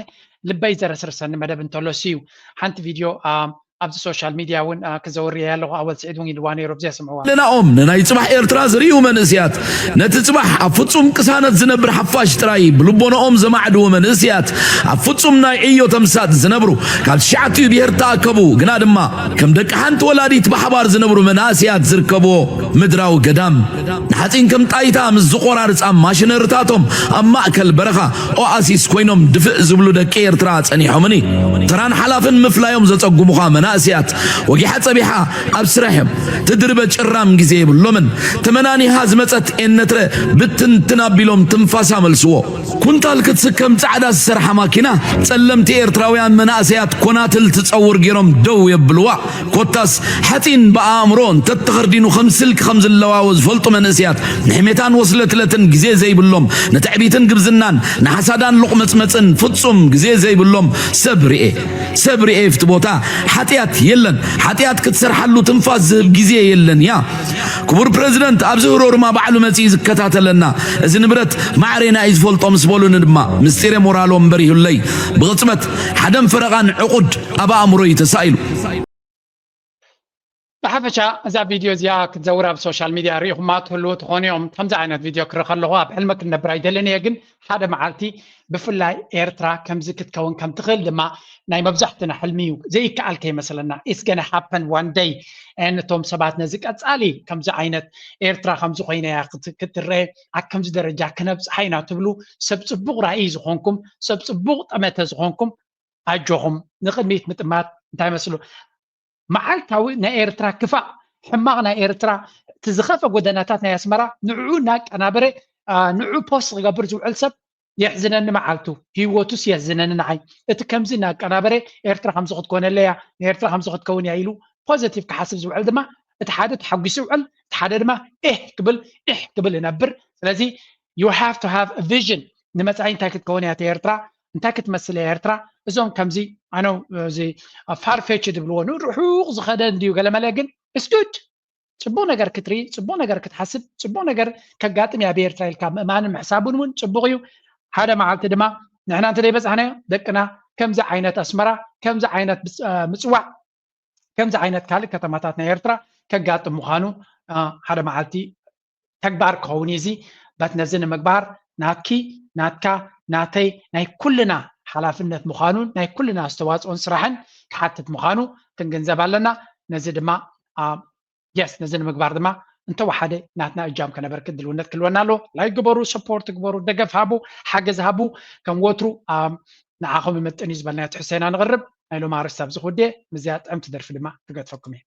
ልበይ ዘረስርሰኒ መደብ እንተሎሲ እዩ። ሓንቲ ቪድዮ ኣብዚ ሶሻል ሚድያ እውን ክዘውር እየ ኣለኹ። ኣወል ስዒድ እውን ኢልዋ ነይሩ ኣብዚኣ ስምዕዋ። ለናኦም ንናይ ጽባሕ ኤርትራ ዝርእዩ መንእስያት ነቲ ጽባሕ ኣብ ፍጹም ቅሳነት ዝነብር ሓፋሽ ጥራይ ብልቦናኦም ዘማዕድዉ መንእስያት ኣብ ፍጹም ናይ ዕዮ ተምሳጥ ዝነብሩ ካብ ትሽዓቲኡ ብሄር ተኣከቡ ግና ድማ ከም ደቂ ሓንቲ ወላዲት ብሓባር ዝነብሩ መናእስያት ዝርከብዎ ምድራዊ ገዳም ንሓጺን ከም ጣይታ ምስ ዝቖራርጻ ማሽነርታቶም ኣብ ማእከል በረኻ ኦኣሲስ ኮይኖም ድፍእ ዝብሉ ደቂ ኤርትራ ጸኒሖምኒ። ተራን ሓላፍን ምፍላዮም ዘጸጉሙኻ መናእስያት ወጊሓ ጸቢሓ ኣብ ስራሕ እዮም። ትድርበ ጭራም ግዜ የብሎምን። ተመናኒሃ ዝመጸት ኤነትረ ብትንትን ኣቢሎም ትንፋሳ መልስዎ። ኩንታል ክትስከም ጻዕዳ ዝሰርሓ ማኪና ጸለምቲ ኤርትራውያን መናእሰያት ኮናትል ትጸውር ገይሮም ደው የብልዋ። ኮታስ ሓጺን ብኣእምሮ እንተተኸርዲኑ ከም ስልኪ ከም ዝለዋወ ዝፈልጡ መንእስያት ንሕሜታን ወስለትለትን ግዜ ዘይብሎም ንትዕቢትን ግብዝናን ንሓሳዳን ሎቕመጽመጽን ፍጹም ግዜ ዘይብሎም ሰብ ርኤ ሰብ ርኤ ፍቲ ቦታ ሓጢኣት የለን ሓጢኣት ክትሰርሓሉ ትንፋስ ዝህብ ግዜ የለን እያ ክቡር ፕረዚደንት ኣብዚ ህሮርማ ባዕሉ መጺኡ ዝከታተለና እዚ ንብረት ማዕሬና እዩ ዝፈልጦ ምስ በሉኒ ድማ ምስጢረ ሞራሎም በሪሁለይ ብቕጽበት ሓደን ፈረቓን ዕቑድ ኣብ ኣእምሮይ ተሳኢሉ ብሓፈሻ እዛ ቪድዮ እዚኣ ክትዘውር ኣብ ሶሻል ሚድያ ርኢኹማ ትህልዉ ትኾኑ እዮም። ከምዚ ዓይነት ቪድዮ ክርኢ ከለኹ ኣብ ሕልሚ ክነብር ኣይደልን እየ፣ ግን ሓደ መዓልቲ ብፍላይ ኤርትራ ከምዚ ክትከውን ከም ትኽእል ድማ ናይ መብዛሕትና ሕልሚ እዩ። ዘይከኣል ከይመስለና። It's gonna happen one day። And እቶም ሰባት ነዚ ቀጻሊ ከምዚ ዓይነት ኤርትራ ከምዚ ኮይነ እያ ክት- ክትረአ፣ ኣብ ከምዚ ደረጃ ክነብጽሓ ኢና ትብሉ ሰብ ጽቡቕ ራእይ ዝኾንኩም፣ ሰብ ጽቡቕ ጠመተ ዝኾንኩም ኣጆኹም። ንቕድሚት ምጥማት እንታይ መስሉ? መዓልታዊ ናይ ኤርትራ ክፋእ፣ ሕማቕ ናይ ኤርትራ፣ እቲ ዝኸፈ ጎደናታት ናይ ኣስመራ ንዕኡ እናቀናበረ ንዑ ፖስት ክገብር ዝውዕል ሰብ የሕዝነኒ። መዓልቱ ህይወቱስ የሕዝነኒ ንዓይ። እቲ ከምዚ እናቀናበረ ኤርትራ ከምዚ ክትኮነለያ፣ ንኤርትራ ከምዚ ክትከውን እያ ኢሉ ፖዘቲቭ ክሓስብ ዝውዕል ድማ እቲ ሓደ ተሓጒሱ ይውዕል፣ እቲ ሓደ ድማ ኤህ ክብል ኢሕ ክብል ይነብር። ስለዚ you have to have a vision። ንመጻኢ እንታይ ክትከውን እያ ኤርትራ፣ እንታይ ክትመስል እያ ኤርትራ። እዞም ከምዚ ኣነ እዚ ፋርፌች ዝብልዎ ንርሑቕ ዝኸደ እንድዩ ገለመለ፣ ግን it's good። ጽቡቕ ነገር ክትርኢ፣ ጽቡቕ ነገር ክትሓስብ፣ ጽቡቕ ነገር ከጋጥም እያ ብኤርትራ ኢልካ ምእማንን ምሕሳቡን እውን ጽቡቕ እዩ። ሓደ መዓልቲ ድማ ንሕና እንተ ዘይበጻሕናዮ ደቅና ከምዚ ዓይነት ኣስመራ፣ ከምዚ ዓይነት ምጽዋዕ፣ ከምዚ ዓይነት ካልእ ከተማታት ናይ ኤርትራ ከጋጥም ምዃኑ ሓደ መዓልቲ ተግባር ክኸውን እዩ። እዚ በት ነዚ ንምግባር ናትኪ፣ ናትካ፣ ናተይ፣ ናይ ኩልና ሓላፍነት ምዃኑን ናይ ኩልና ኣስተዋፅኦን ስራሕን ክሓትት ምዃኑ ክንግንዘብ ኣለና። ነዚ ድማ የስ ነዚ ንምግባር ድማ እንተወሓደ ናትና እጃም ከነበርክት ድልውነት ክልወና ኣሎ። ላይክ ግበሩ፣ ሰፖርት ግበሩ፣ ደገፍ ሃቡ፣ ሓገዝ ሃቡ። ከም ወትሩ ንዓኹም ይምጥን እዩ ዝበልናዮ ትሕዝቶ ኢና ንቕርብ። ናይ ሎሚ ኣርእስቲ ኣብዚ ክውድእ፣ ምስዚኣ ጥዕምቲ ደርፊ ድማ ክገድፈኩም እየ።